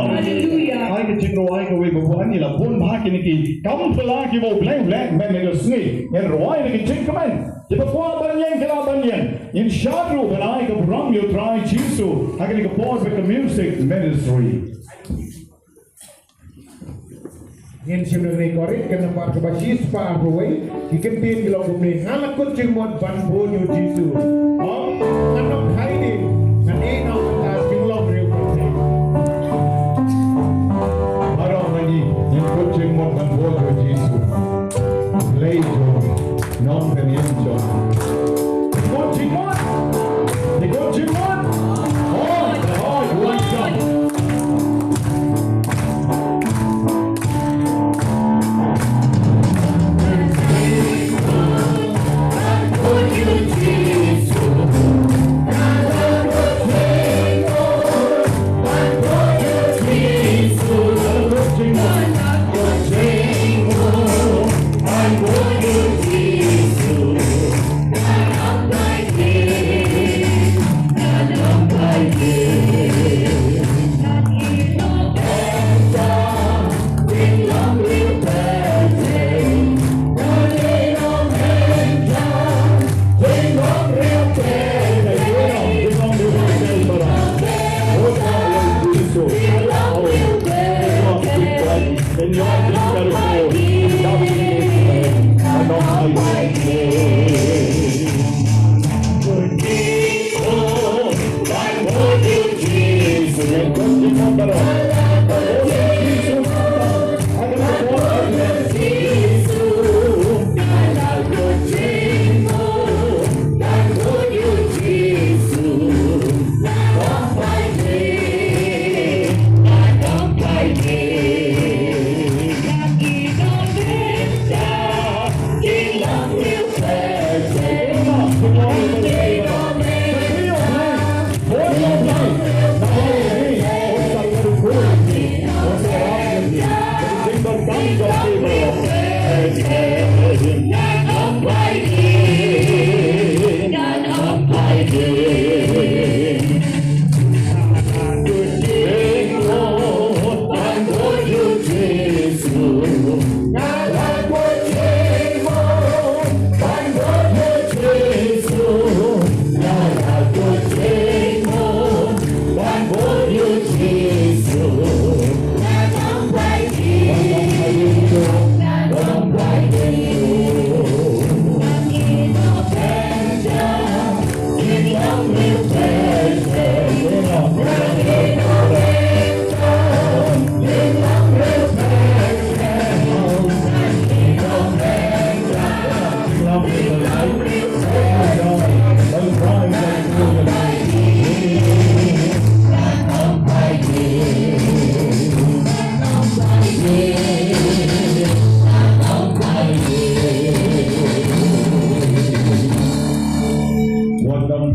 Ai ka jingrwai kawei ba bun, ngi la bun bha kine ki kam phylla kiba U Blei u leh mynne ka sngi. Ngin rwai da ka jingkmen. Kiba kwah ban ïeng ki lah ban ïeng. Ngin shad ruh ban ai ka burom ïa U Trai Jisu ha kane ka por bad ka music ministry. Ngin shim ïa kane ka rit, ka nambar kaba shispah arphew wei. Ki kyntien ki long kumne: Nga la kut jingmut ban bud ïa U Jisu. Ong, ngan ym phai dien, ngan ïeh noh mynta jinglong riewkynthei. Baroh ngi, ngin kut jingmut ban bud ïa U Jisu. Blei jong ngi, nongpynim jong ngi. Kut jingmut. Kut jingmut. Hoi, hoi, welcome.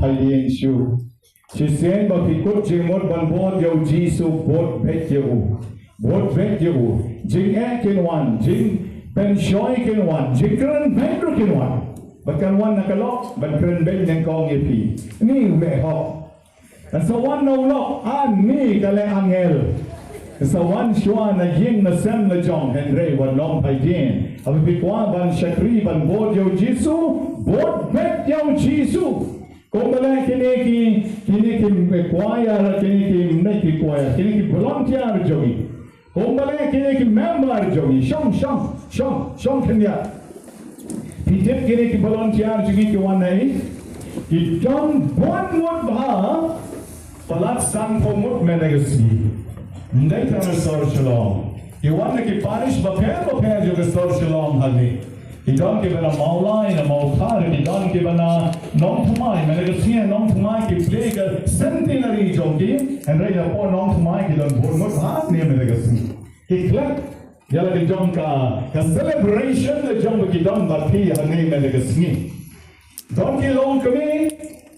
Ïing shu. Shisien ba phi kut jingmut ban bud ïa u Jisu, bud beit ïa u. Bud beit ïa u. Jingeh kin wan, jingpynshoi kin wan, jingkren beiñ ruh kin wan. Bad kan wan na ka lok ban kren beiñ nyngkong ïa phi. Ni u leh hok. Kan sa wan na u lok, ani ka leh angel. Kan sa wan shuwa na ïing na sem la jong, hynrei wat long phaidien. Haba phi kwah ban shakri ban bud ïa u Jisu, bud beit ïa u Jisu. Kumba leh kine ki, kine ki choir, kine ki, ne ki choir, kine ki volunteer jong ngi. Kumba leh kine ki member jong ngi, shong, shong, shong, shong khyndiat. Phi tip kine ki volunteer jong ngi ki wan na ei? Ki don bun ngut bha, palat sanphew ngut mynne ka sngi. Ym dei tang na sor Shillong. Ki wan na ki parish bapher bapher jong ka sor Shillong hangne. Ki don kiba na Mawlai, na Mawkhar, ki don kiba na Nongthymmai, mynne ka sngi Nongthymmai ki plie ka centenary jong ki, hynrei napoh Nongthymmai ki don bun ngut bha ne mynne ka sngi. Ki klet ïa la ka jong ka, ka celebration la jong ba ki don bad phi hangne mynne ka sngi. Don ki longkmie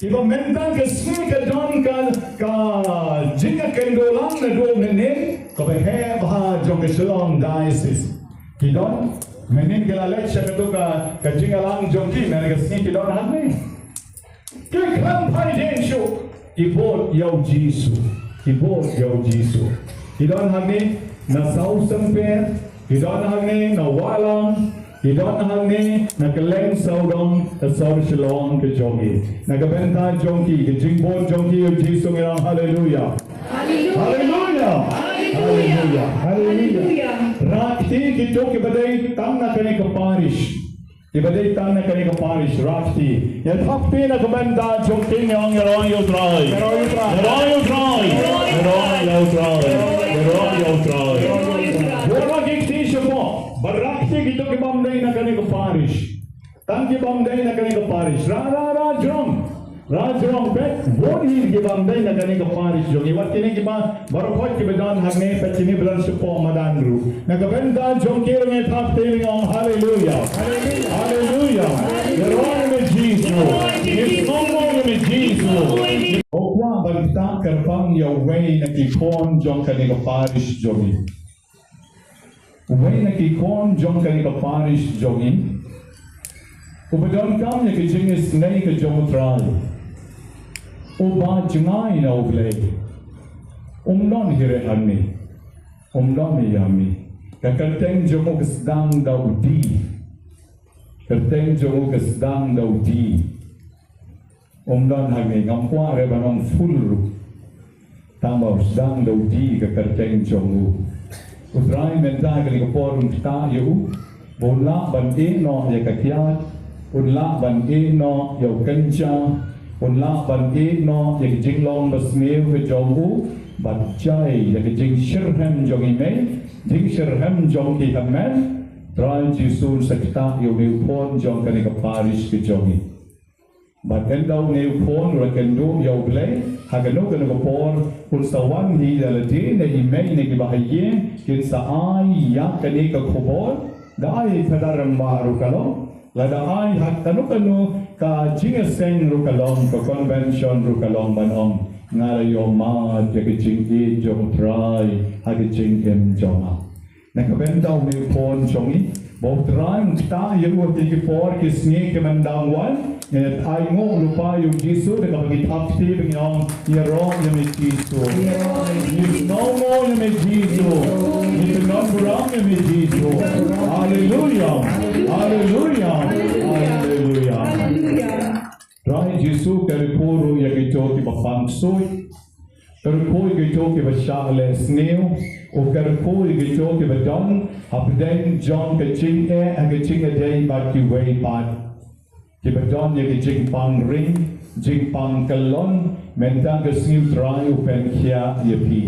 kiba mynta ka sngi ka don ka, ka jingïakynduh lang naduh mynhynnin kaba heh bha jong ka Shillong Diocese. Ki don mynhynnin ki la leit sha katu ka, ka jingïalang jong ki, mynne ka sngi ki don hangne. Ki khlem phaidien shuh, ki bud ïa u Jisu, ki bud ïa u Jisu. Ki don hangne na Sawsymper, ki don hangne na Wahlang, ki don hangne na kylleng sawdong ka sor Shillong ka jong ngi. Na ka bynta jong ki, ka jingbud jong ki ïa u Jisu ngi ong haleluya. Haleluya. Haleluya. Haleluya. Rah kti kito kiba dei tang na kane ka parish. Kiba dei tang na kane ka parish, rah kti. Ïa thap kti na ka bynta jong ki, ngi ong ïaroh ïa u Trai. Ïaroh ïa u Trai. Ïaroh ïa u Trai. Ïaroh ïa u Trai. Bud rah ki kti shapoh. Bad rah kti kito kibym dei na kane ka parish. Tang kibym dei na kane ka parish. Rah, rah, rah jrong. Rah jrong, peit bun hi kibym dei na kane ka parish jong ngi. Wat kine kiba baroh khoit kiba don hangne, peit kine ba don shapoh madan ruh. Na ka bynta jong ki ruh ngi thap kti, ngi ong haleluya. Haleluya. Ïaroh ïa me Jisu. Ngi sngewnguh ïa me Jisu. U kwah ban ktah kyrpang ïa uwei na ki khun jong kane ka parish jong ngi. Uwei na ki khun jong kane ka parish jong ngi uba donkam ïa ka jingisynei ka jong u Trai, uba jngai na U Blei, um don hi re hangne. Um don hi ïa me. Ka kyrteng jong u ka sdang da u D. Kyrteng jong u ka sdang da u D. Um don hangne, ngam kwah re ban ong full ruh. Tang ba u sdang da u D ka kyrteng jong u. U Trai mynta kane ka por un ktah ïa u ba un lah ban ïeh noh ïa ka kiad, un lah ban ïeh noh ïa u kynja, un lah ban ïeh noh ïa ka jinglong basniew ka jong u, bad jai ïa ka jingshitrhem jong i mei, jingshitrhem jong ki hynmen. Trai Jisu, un sa ktah ïa une u khun jong kane ka parish ka jong ngi. Bad ynda une u khun u la kynduh ïa U Blei, ha kano kano ka por un sa wan hi ïa lade ne i mei ne kiba ha ïing, kin sa ai ïa kane ka khubor, da ai ha ka rangbah ruh ka long, lada ai ha kano kano ka jingïaseng ruh ka long, ka convention ruh ka long, ban ong nga la ïohmad ïa ka jingïeit jong U Trai ha ka jingim jong nga. Na ka bynta une u khun jong ngi, ba U Trai un ktah ïa u ha ki por ki sngi ki ban dang wan. Ngi ainguh lypa ïa u Jisu da kaba ngi thap kti ba ngi ong, ïaroh ïa me Jisu. Ngi sngewnguh ïa me Jisu. Ngi pyndonkam ïa me Jisu. Haleluya. Haleluya. Haleluya. Trai Jisu, kyrkhu ruh ïa kito kiba pang ksuid. Kyrkhu ïa kito kiba shah leh sniew. U kyrkhu ïa kito kiba don hapdeng jong ka jingeh ha ka jingïadei bad kiwei pat. Kiba don ïa ka jingpang ring, jingpang kyllon, mynta ka sngi Trai, u pynkhiah ïa phi.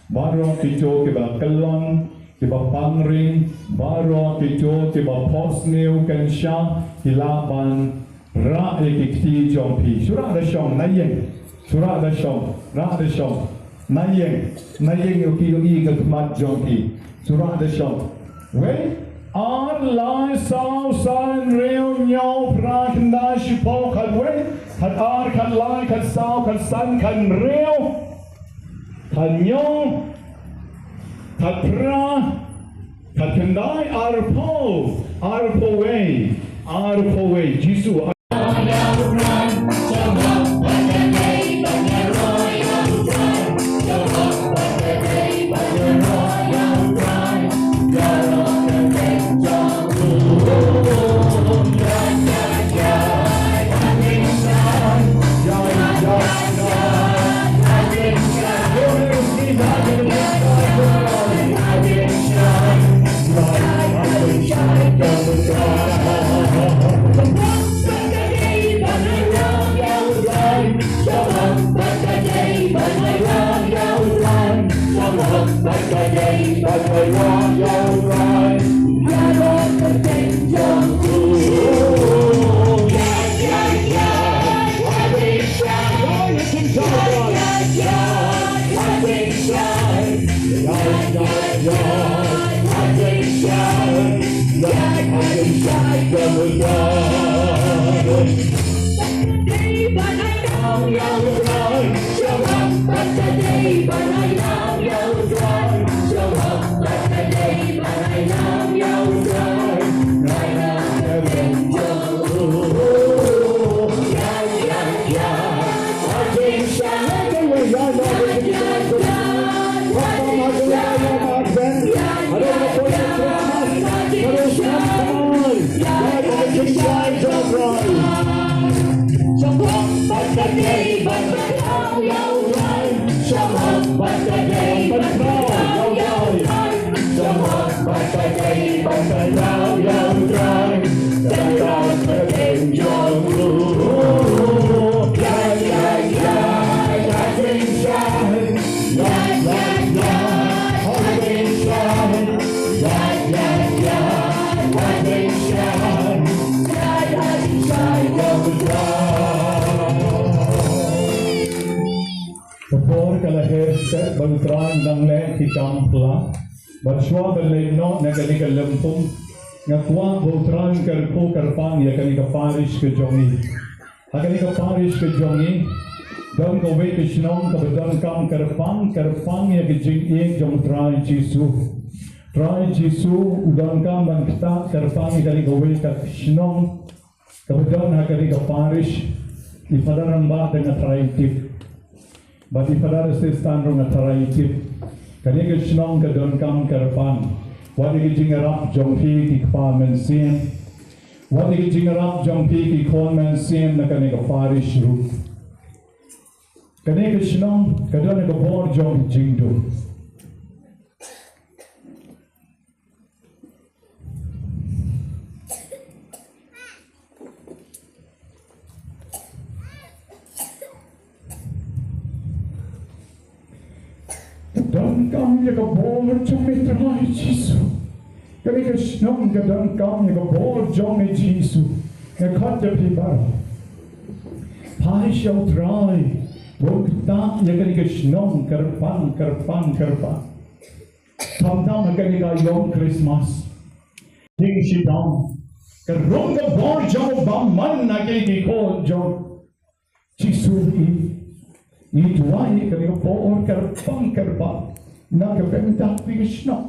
Baroh kito kiba kyllon, kiba pang ring, baroh kito kiba phohsniew kynshah, ki lah ban rah ïa ki kti jong phi. Shu rah da shong, na ïing. Shu rah da shong, rah da shong. Na ïing, na ïing ïohi ïohi ka khmat jong phi. Shu rah da shong. Wei, ar, lai, saw, san, hynriew, hynñiew, phra, khyndai, shiphew, khatwei, khatar, khatlai. Khatsaw, khatsan, khathynriew, khathynñiew, khatphra, khatkhyndai, arphew, arphew wei, arphew wei, Jisu. Ka por ka la her stet ba U Trai un nang leh ki kam pla. Bad shuwa ban leit noh na kane ka lympung, nga kwah ba U Trai un kyrkhu kyrpang ïa kane ka parish ka jong ngi. Ha kane ka parish ka jong ngi, don kawei ka shnong kaba donkam kyrpang, kyrpang ïa ka jingïeit jong U Trai Jisu. Trai Jisu u donkam ban ktah kyrpang ïa kane kawei ka shnong kaba don ha kane ka parish. I Phadar Rangbah te nga tharai tip. Bad i Phadar Assistant ruh nga tharai tip. Kane ka shnong ka donkam kyrpang. Wat ïa ka jingïarap jong phi ki kpa mynsiem. Wat ïa ka jingïarap jong phi ki khun mynsiem na kane ka parish ruh. Kane ka shnong ka don ka bor jong jingdum. Donkam ïa ka bor jong me Trai Jisu. Kane ka shnong ka donkam ïa ka bor jong me Jisu. Nga khot ïa phi baroh. Phai sha U Trai. Bad ktah ïa kane ka shnong kyrpang, kyrpang, kyrpang. Khamtam ha kane ka ïom Christmas. Jingshitang. Ka rung ka bor jong u bymman na ki khun jong Jisu. Ngi duwai kane ka bor kyrpang kyrpang na ka bynta kane ka shnong.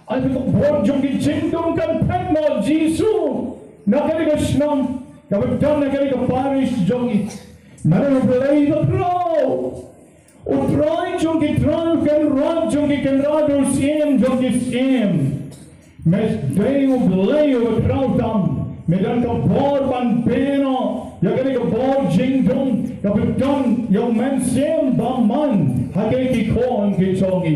Ai ka bor jong ki jingdum kan phet noh Jisu na kane ka shnong kaba don na kane ka parish jong ngi. Ngan ong Blei ba khraw. U Trai jong ki trai, u Kynrad jong ki kynrad, u Syiem jong ki syiem. Me dei U Blei uba khraw tam. Me don ka bor ban pynbeit ïa kane ka bor jingdum kaba don ïa u Mynsiem Bakhuid ha ki khun ki jong ngi.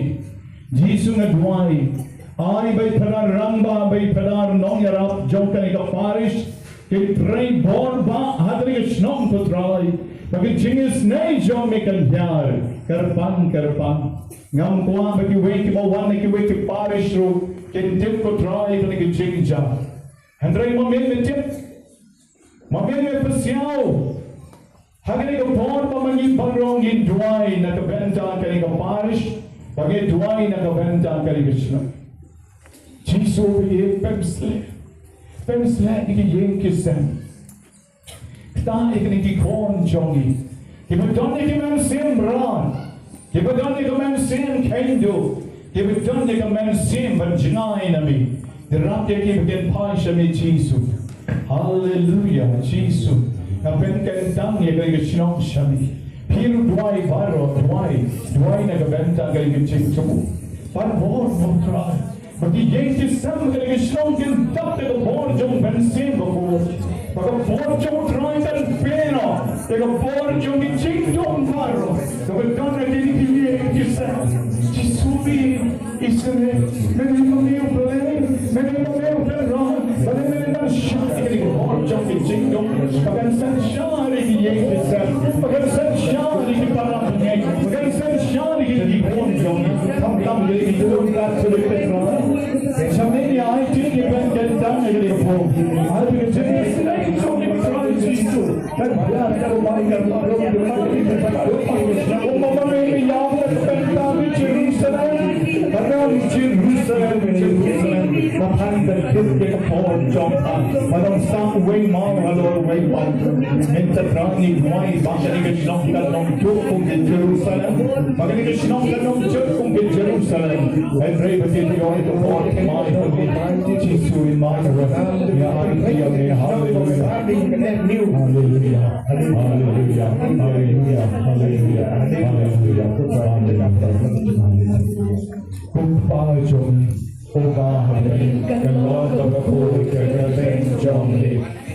Jisu nga duwai, ai ba i Phadar Rangbah, ba i Phadar nongïarap jong kane ka parish, kin trei bor ba ha kane ka shnong ko Trai, ba ka jingisynei jong me kan hiar kyrpang kyrpang. Ngam kwah ba kiwei kiba wan na kiwei ki parish ruh kin tip ko Trai kane ka jingjia. Hynrei ma me me tip, ma me me pyrshang. Ha kane ka por ba ma ngi baroh ngin duwai na ka bynta kane ka parish, ba ngin duwai na ka bynta kane ka shnong. Jisu, ïa pynsleh, pynsleh ïa ki ïing ki sem. Ktah ïa kine ki khun jong ngi. Kiba don ïa ki mynsiem mrad, kiba don ïa ka mynsiem kheiñ duh, kiba don ïa ka mynsiem ban jngai na me, ïarap ïa ki ba kin phai sha me Jisu. Haleluya, Jisu. Nga pynkyntang ïa kane ka shnong sha me. Phi ruh duwai baroh, duwai, duwai na ka bynta kane ka jingthmu. Ban bor, Ko Trai, ba ki ïing ki sem kane ka shnong kin dap da ka bor jong u Mynsiem Bakhuid. Ba ka bor jong U Trai kan pynlong ïa ka bor jong ki jingdum baroh kaba don ha kine ki ïing ki sem. Jisu, me isynei, me ïa me U Blei, me ïa me U Trai, ba me ïa ban shah ïa ka bor jong ki jingdum. Ba kan synshar ïa ki ïing ki sem, ba kan synshar ïa ki para bangeit, ba kan synshar ïa ki khun jong ngi. Khamtam ïa ki khun Katholik, Ko Trai. Sha me ngi aiti, ngi pynkyntang ïa ka jingpyrkhat. Ai ba ka jingïasynei jong ngi, Trai Jisu, kan biang, kan wan, kan wan, kan wan, kan wan, kan wan. Kumba me ïa ka bynta ka Jerusalem, ka dang Jerusalem, Jerusalem. Ba phan ban kit ïa ka por jong pha, ba dang sah uwei maw halor uwei pat. Mynta Trai ngi duwai ba kane ka shnong kan long kum ka Jerusalem. Ba kane ka shnong kan long kum ka Jerusalem. Hynrei ba kin ïoh ïa ka bor thymmai ha me, Jisu Immanuel. Ïa aiti ïa me. Haleluya. Haleluya. Haleluya. Haleluya. Haleluya. Haleluya. Ko Kpa jong ngi, U Kpa ha bneng, ka long kaba khuid ka kyrteng jong me.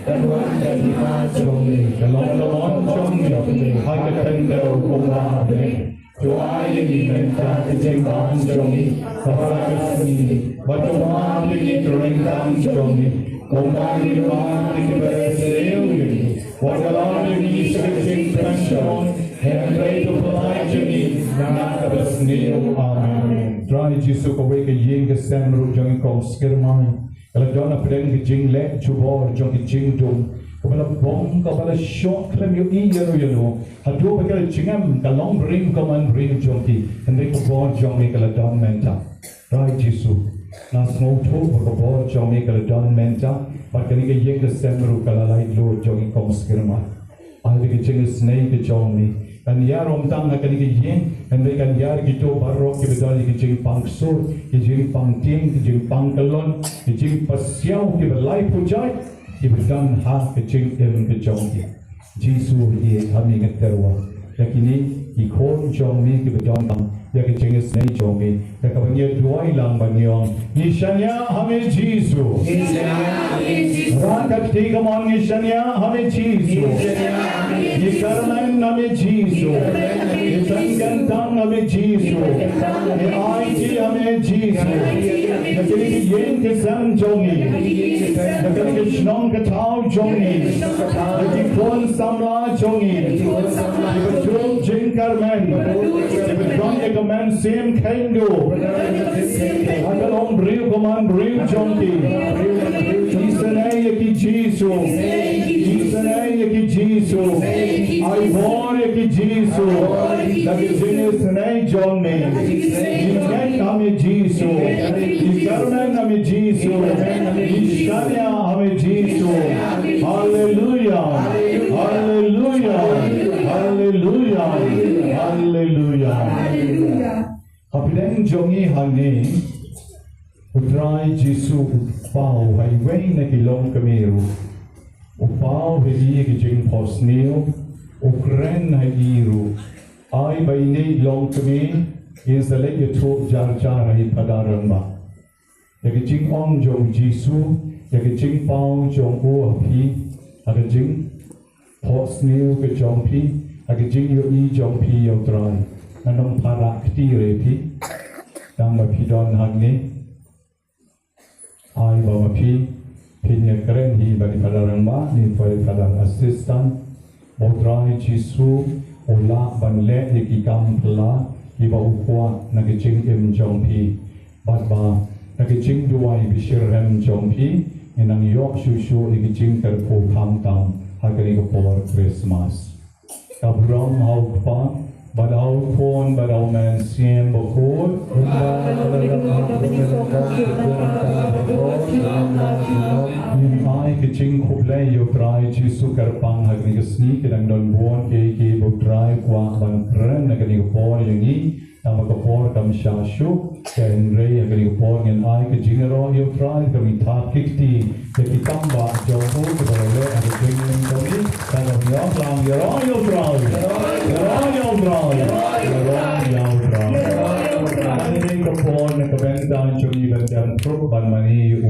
Kan wan ka hima jong me, kan long ka mon jong me ha ka khyndew kumba ha bneng. To ai ïa ngi mynta ka jingbam jong ngi kaba ar ka sngi, bad to map ïa ngi ki ryngkang jong ngi, kumba ngi map ïa kiba sniew ïa ngi. Wat la ïa ngi sha ka jingpynshoi, hynrei to pynlait jong ngi na kaba sniew. Amen. Trai Jisu, kawei ka ïing ka sem ruh jong ngi Kong Skirmai ka la don hapdeng ka jingleh jubor jong ka jingdum, kaba la bong, kaba la shoh khlem ïohi ïano ïano. Haduh ba ka la jngem, ka long briew ka man briew jong ki. Hynrei ka bor jong me ka la don mynta. Trai Jisu, nga sngewthuh ba ka bor jong me ka la don mynta, bad kane ka ïing ka sem ruh ka la laitluid jong ngi Kong Skirmai. Ai da ka jingisynei ka jong me kan ïar ym tang ha kane ka ïing, hynrei kan ïar kito baroh kiba don ïa ka jingpang ksuid, ka jingpang tieng, ka jingpang kyllon, ka jingpasiaw, kiba laiphew jait, kiba don ha ka jingim ka jong ki. Jisu, ïeit ha me, nga tyrwa ïa kine ki khun jong me kiba don tang ïa ka jingisynei jong me. Te kaba ngi duwai lang ban ong, ngi shaniah ha me Jisu. Ngi shaniah ha me Jisu. Rah ka kti, come on, ngi shaniah ha me Jisu. Ngi shaniah ha me Jisu. Ngi kyrmen ha me Jisu. Ngi kyrmen ha me Jisu. Ngi pynkyntang ha me Jisu. Ngi aiti ha me Jisu. Ngi aiti ha me Jisu. Ïa kine ki ïing ki sem jong ngi. Ïa kine ki ïing ki sem jong ngi. Ïa kane ka shnong ka thaw jong ngi. Ïa kine ki shnong ka thaw. Ïa ki khun samla jong ngi. Ïa ki khun samla jong ngi. Kiba duh jingkyrmen. Kiba duh jingkyrmen. Kiba don ïa ka mynsiem kheiñ duh. Ha ka long briew ka man briew jong ki. Isynei ïa ki Jisu. Isynei ïa ki Jisu. Ai bor ïa ki Jisu. Da ka jingisynei jong me. Ngi ngeit ha me Jisu. Ngi kyrmen ha me Jisu. Ngi shaniah ha me Jisu. Haleluya. Haleluya. Haleluya. Haleluya. Hapdeng jong ngi hangne, U Trai Jisu u paw ha iwei na ki longkmie ruh. U paw ha i ïa ka jingphohsniew, u kren ha i ruh. Ai ba ine i longkmie in sa leit ïathuh jar jar ha i Phadar rangbah ïa ka jingong jong u Jisu, ïa ka jingpaw jong u ha phi, ha ka jingphohsniew ka jong phi, ha ka jingïohi jong phi ïa U Trai. Ngan ym para kti re phi, tang ba phi don hangne. Ai ba ma phi phin ïa kren hi bad i Phadar rangbah ne bad i Phadar assistant. Ba U Trai Jisu u lah ban leh ïa ki kam phylla kiba u kwah na ka jingim jong phi. Bad ba na ka jingduwai bashitrhem jong phi, ngin nang ïoh shuh shuh ïa ka jingkyrkhu khamtam ha kane ka por Christmas. Ka burom ha U Kpa, Bad u Khun, bad u Mynsiem Bakhuid. Ngin ai ka jingkhublei ïa u Trai Jisu kyrpang ha kane ka sngi, ki dang don bun kiei kiei ba u Trai u kwah ban kren ha kane ka por ïa ngi. Tang ba ka por kam shah shuh, hynrei ha kane ka por ngin ai ka jingïaroh ïa u Trai, ka mih thap ki kti ïa ki tang ba jong u, kiba la leh ha ka jingim jong ngi. Tang ba ïaroh lang, ïaroh ïa u Trai. Ïaroh ïa u Trai. Ïaroh ïa u Trai. Ha kane ka por na ka bynta jong ngi ban ïaroh ban mane ïa u.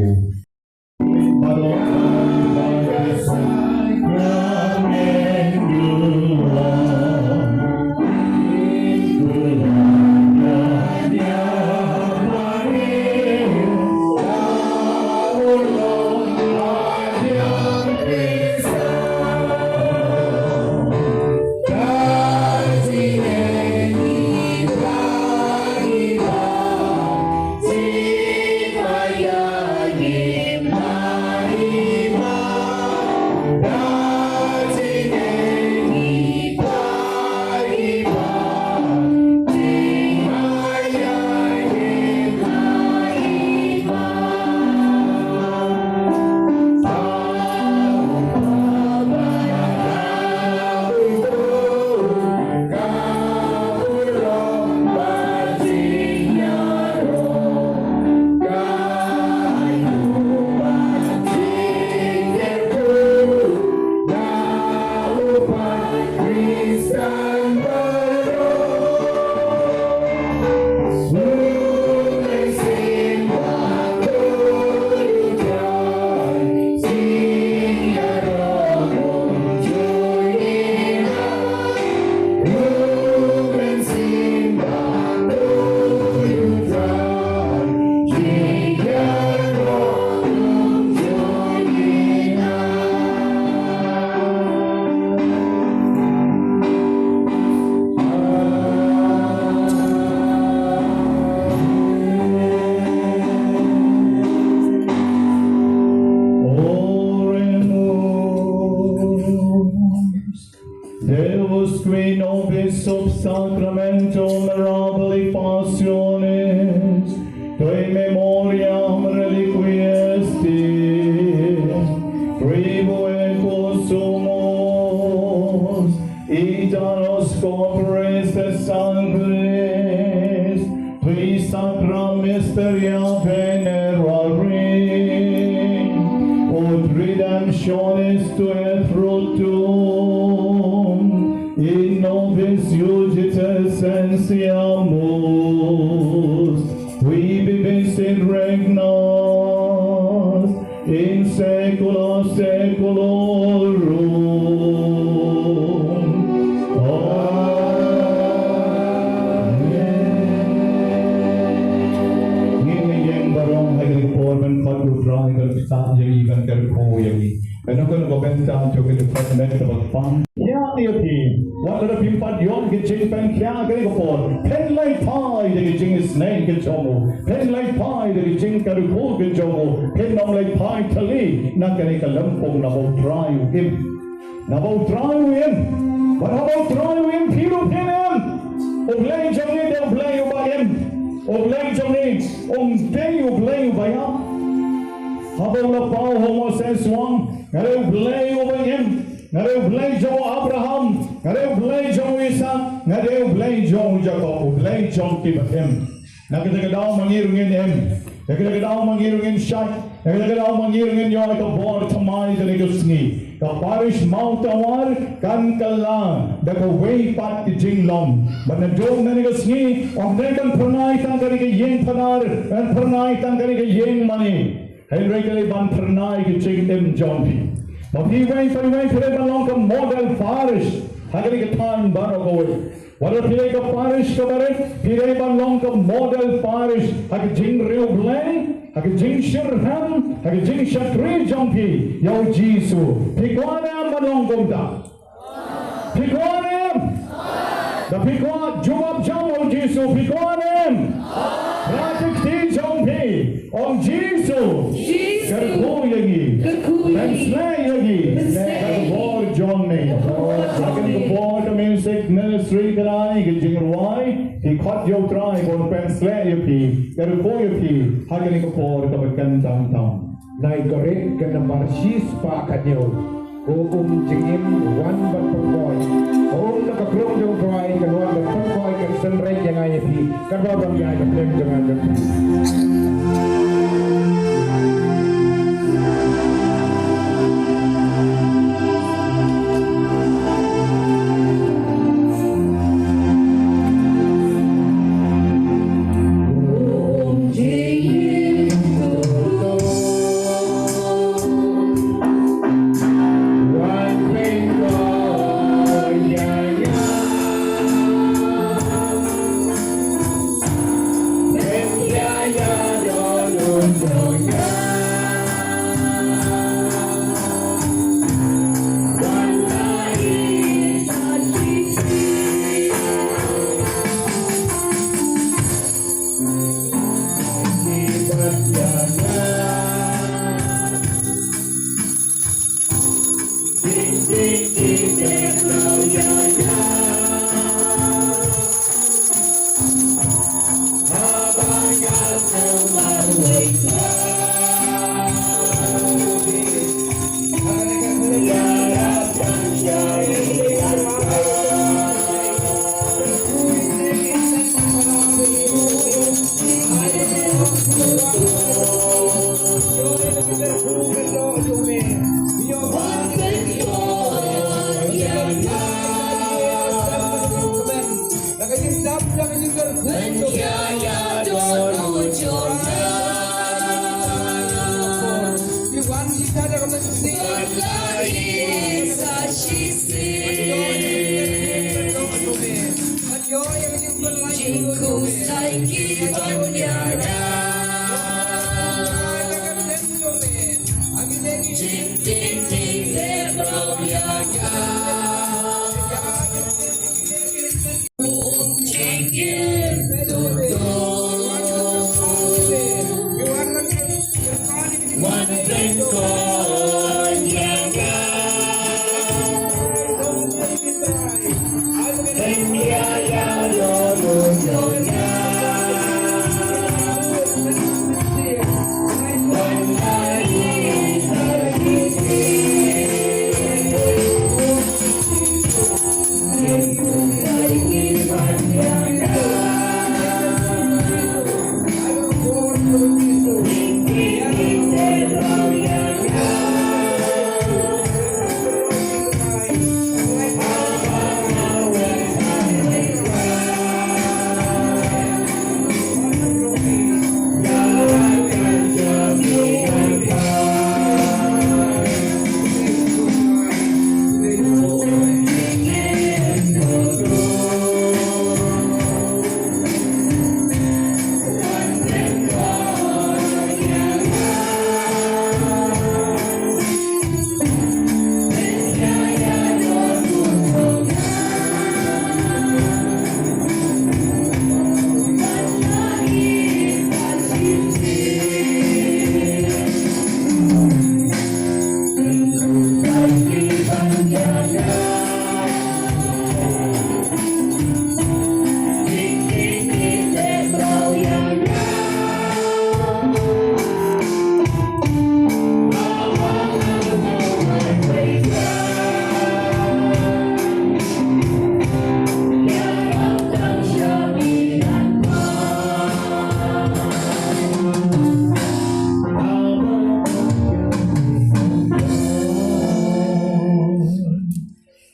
Oremus. Deus, qui nobis sub sacramentum mirabilis passionis, tui memoriam reliquisti, tribueque sumus, ita nos corporis et sanguinis, qui sacra mysteria venerarim, ut redemptionis tuae fructum, in nobis iudice sentiamus, qui vivis et regnas in saecula saeculorum. Amen. Ngin ïeng baroh ha kane ka por ban khot ïa u Trai ban ktah ïa ngi, ban kyrkhu ïa ngi. Kano kano ka bynta jong kane ka por, kaba pang ïa ngi. Wat la phim pat ïoh ka jingpynkhiah ha kane ka por, phin leit phai da ka jingisynei ka jong u. Phin leit phai da ka jingkyrkhu ka jong u. Phin ym leit phai tylli na kane ka lympung, naba u Trai u im. Naba u Trai u im. Bad haba u Trai u im, phi ruh phin im. U Blei jong ngi dei u Blei uba im. U Blei jong ngi um dei u Blei uba ïap. Haba u la paw ha u Moses u ong, nga dei u Blei uba im. Nga dei u Blei jong u Abraham, nga dei u Blei jong u Isaak, nga dei u Blei jong u Jakob, u Blei jong kiba im. Na kata ka daw ma ngi ruh ngin im. Na kata ka daw ma ngi ruh ngin shait. Na kata ka daw ma ngi ruh ngin ïoh ïa ka bor thymmai kane ka sngi. Ka parish Mawtawar kan kylla da kawei pat ka jinglong. Bad naduh kane ka sngi, ym dei ban phyrnai tang kane ka ïing Phadar, ban phyrnai tang kane ka ïing mane. Hynrei ka dei ban phyrnai ka jingim jong phi. Ba phi wei pa wei phi dei ban long ka model parish ha kane ka thaiñ baroh kawei. Wat la phi dei ka parish kaba rit, phi dei ban long ka model parish ha ka jingriewblei, ha ka jingshitrhem, ha ka jingshakri jong phi ïa u Jisu. Phi kwah ne em ban long kumta? Phi kwah ne em? Da phi kwah jubab jam u Jisu, phi kwah ne em? Ra ki kti jong phi, ong Jisu. Jisu. Kyrkhu ïa ngi. Kyrkhu ïa ngi. Pynsnei ïa ngi. Pynsnei. Da ka bor jong me. Da ka bor jong me. Ka bor ka music. Ministry kane ka jingrwai, ki khot ïa U Trai ban pynshlur ïa phi, ka rukom ïa phi, ha kane ka por kaba kyntang tam. Nai Korinth ka nambar shispah ka hynñiew. Ko um jingim wan ban pynkoit. Ko um na ka briew jong U Trai kan wan ban pynkoit, kan synreit ïa nga ïa phi. Katba ban ïaid ka briew jong nga jong phi.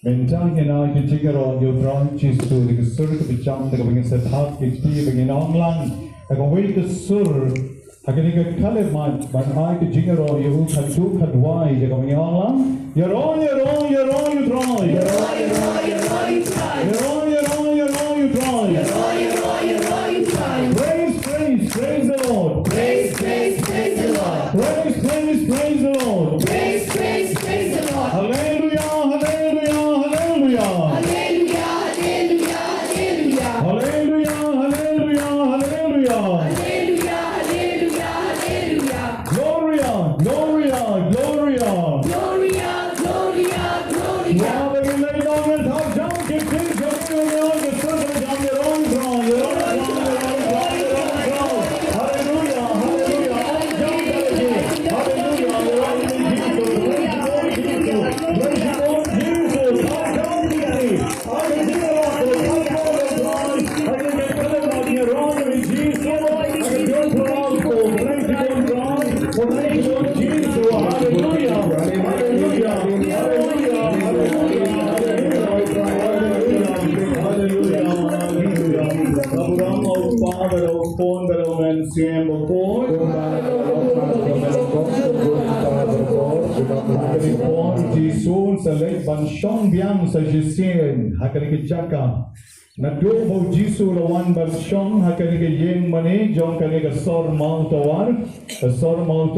Mynta ngin ai ka jingïaroh ïa U Trai Jisu da ka sur kaba jam, da kaba ngin sa thad ki kti, ba ngin ong lang da kawei ka sur. Ha kane ka khyllipmat ban ai ka jingïaroh ïa u, khadduh khadwai, da kaba ngin ong lang: Ïaroh, ïaroh, ïaroh ïa U Trai. Ïaroh, ïaroh, ïaroh ïa U Trai. Ïaroh, ïaroh, ïaroh ïa U Trai. Ïaroh, ïaroh, ïaroh ïa U Trai. Praise, praise, praise the Lord. Praise, praise, praise the Lord. Praise, praise, praise the Lord. Praise, praise, praise the Lord. Hallelujah, hallelujah, hallelujah. Hallelujah, hallelujah, hallelujah. Hallelujah, hallelujah, hallelujah. Hallelujah, hallelujah, hallelujah. Gloria, Gloria, Gloria. Gloria, Gloria, Gloria. Wa ba ngin leit noh, ngin thap jam ki kti jong Hallelujah. Hallelujah. Hallelujah. Hallelujah. Hallelujah. Hallelujah. Hallelujah. Hallelujah. Abraham, au Kpa bad au Khun bad au Mynsiem Bakhuid. Kane ka por Jisu un sa leit ban shong biang sa shisien ha kane ka jaka. Naduh ba u Jisu u la wan ban shong ha kane ka ïing mane jong kane ka sor Mawtawar, ka sor Mawtawar.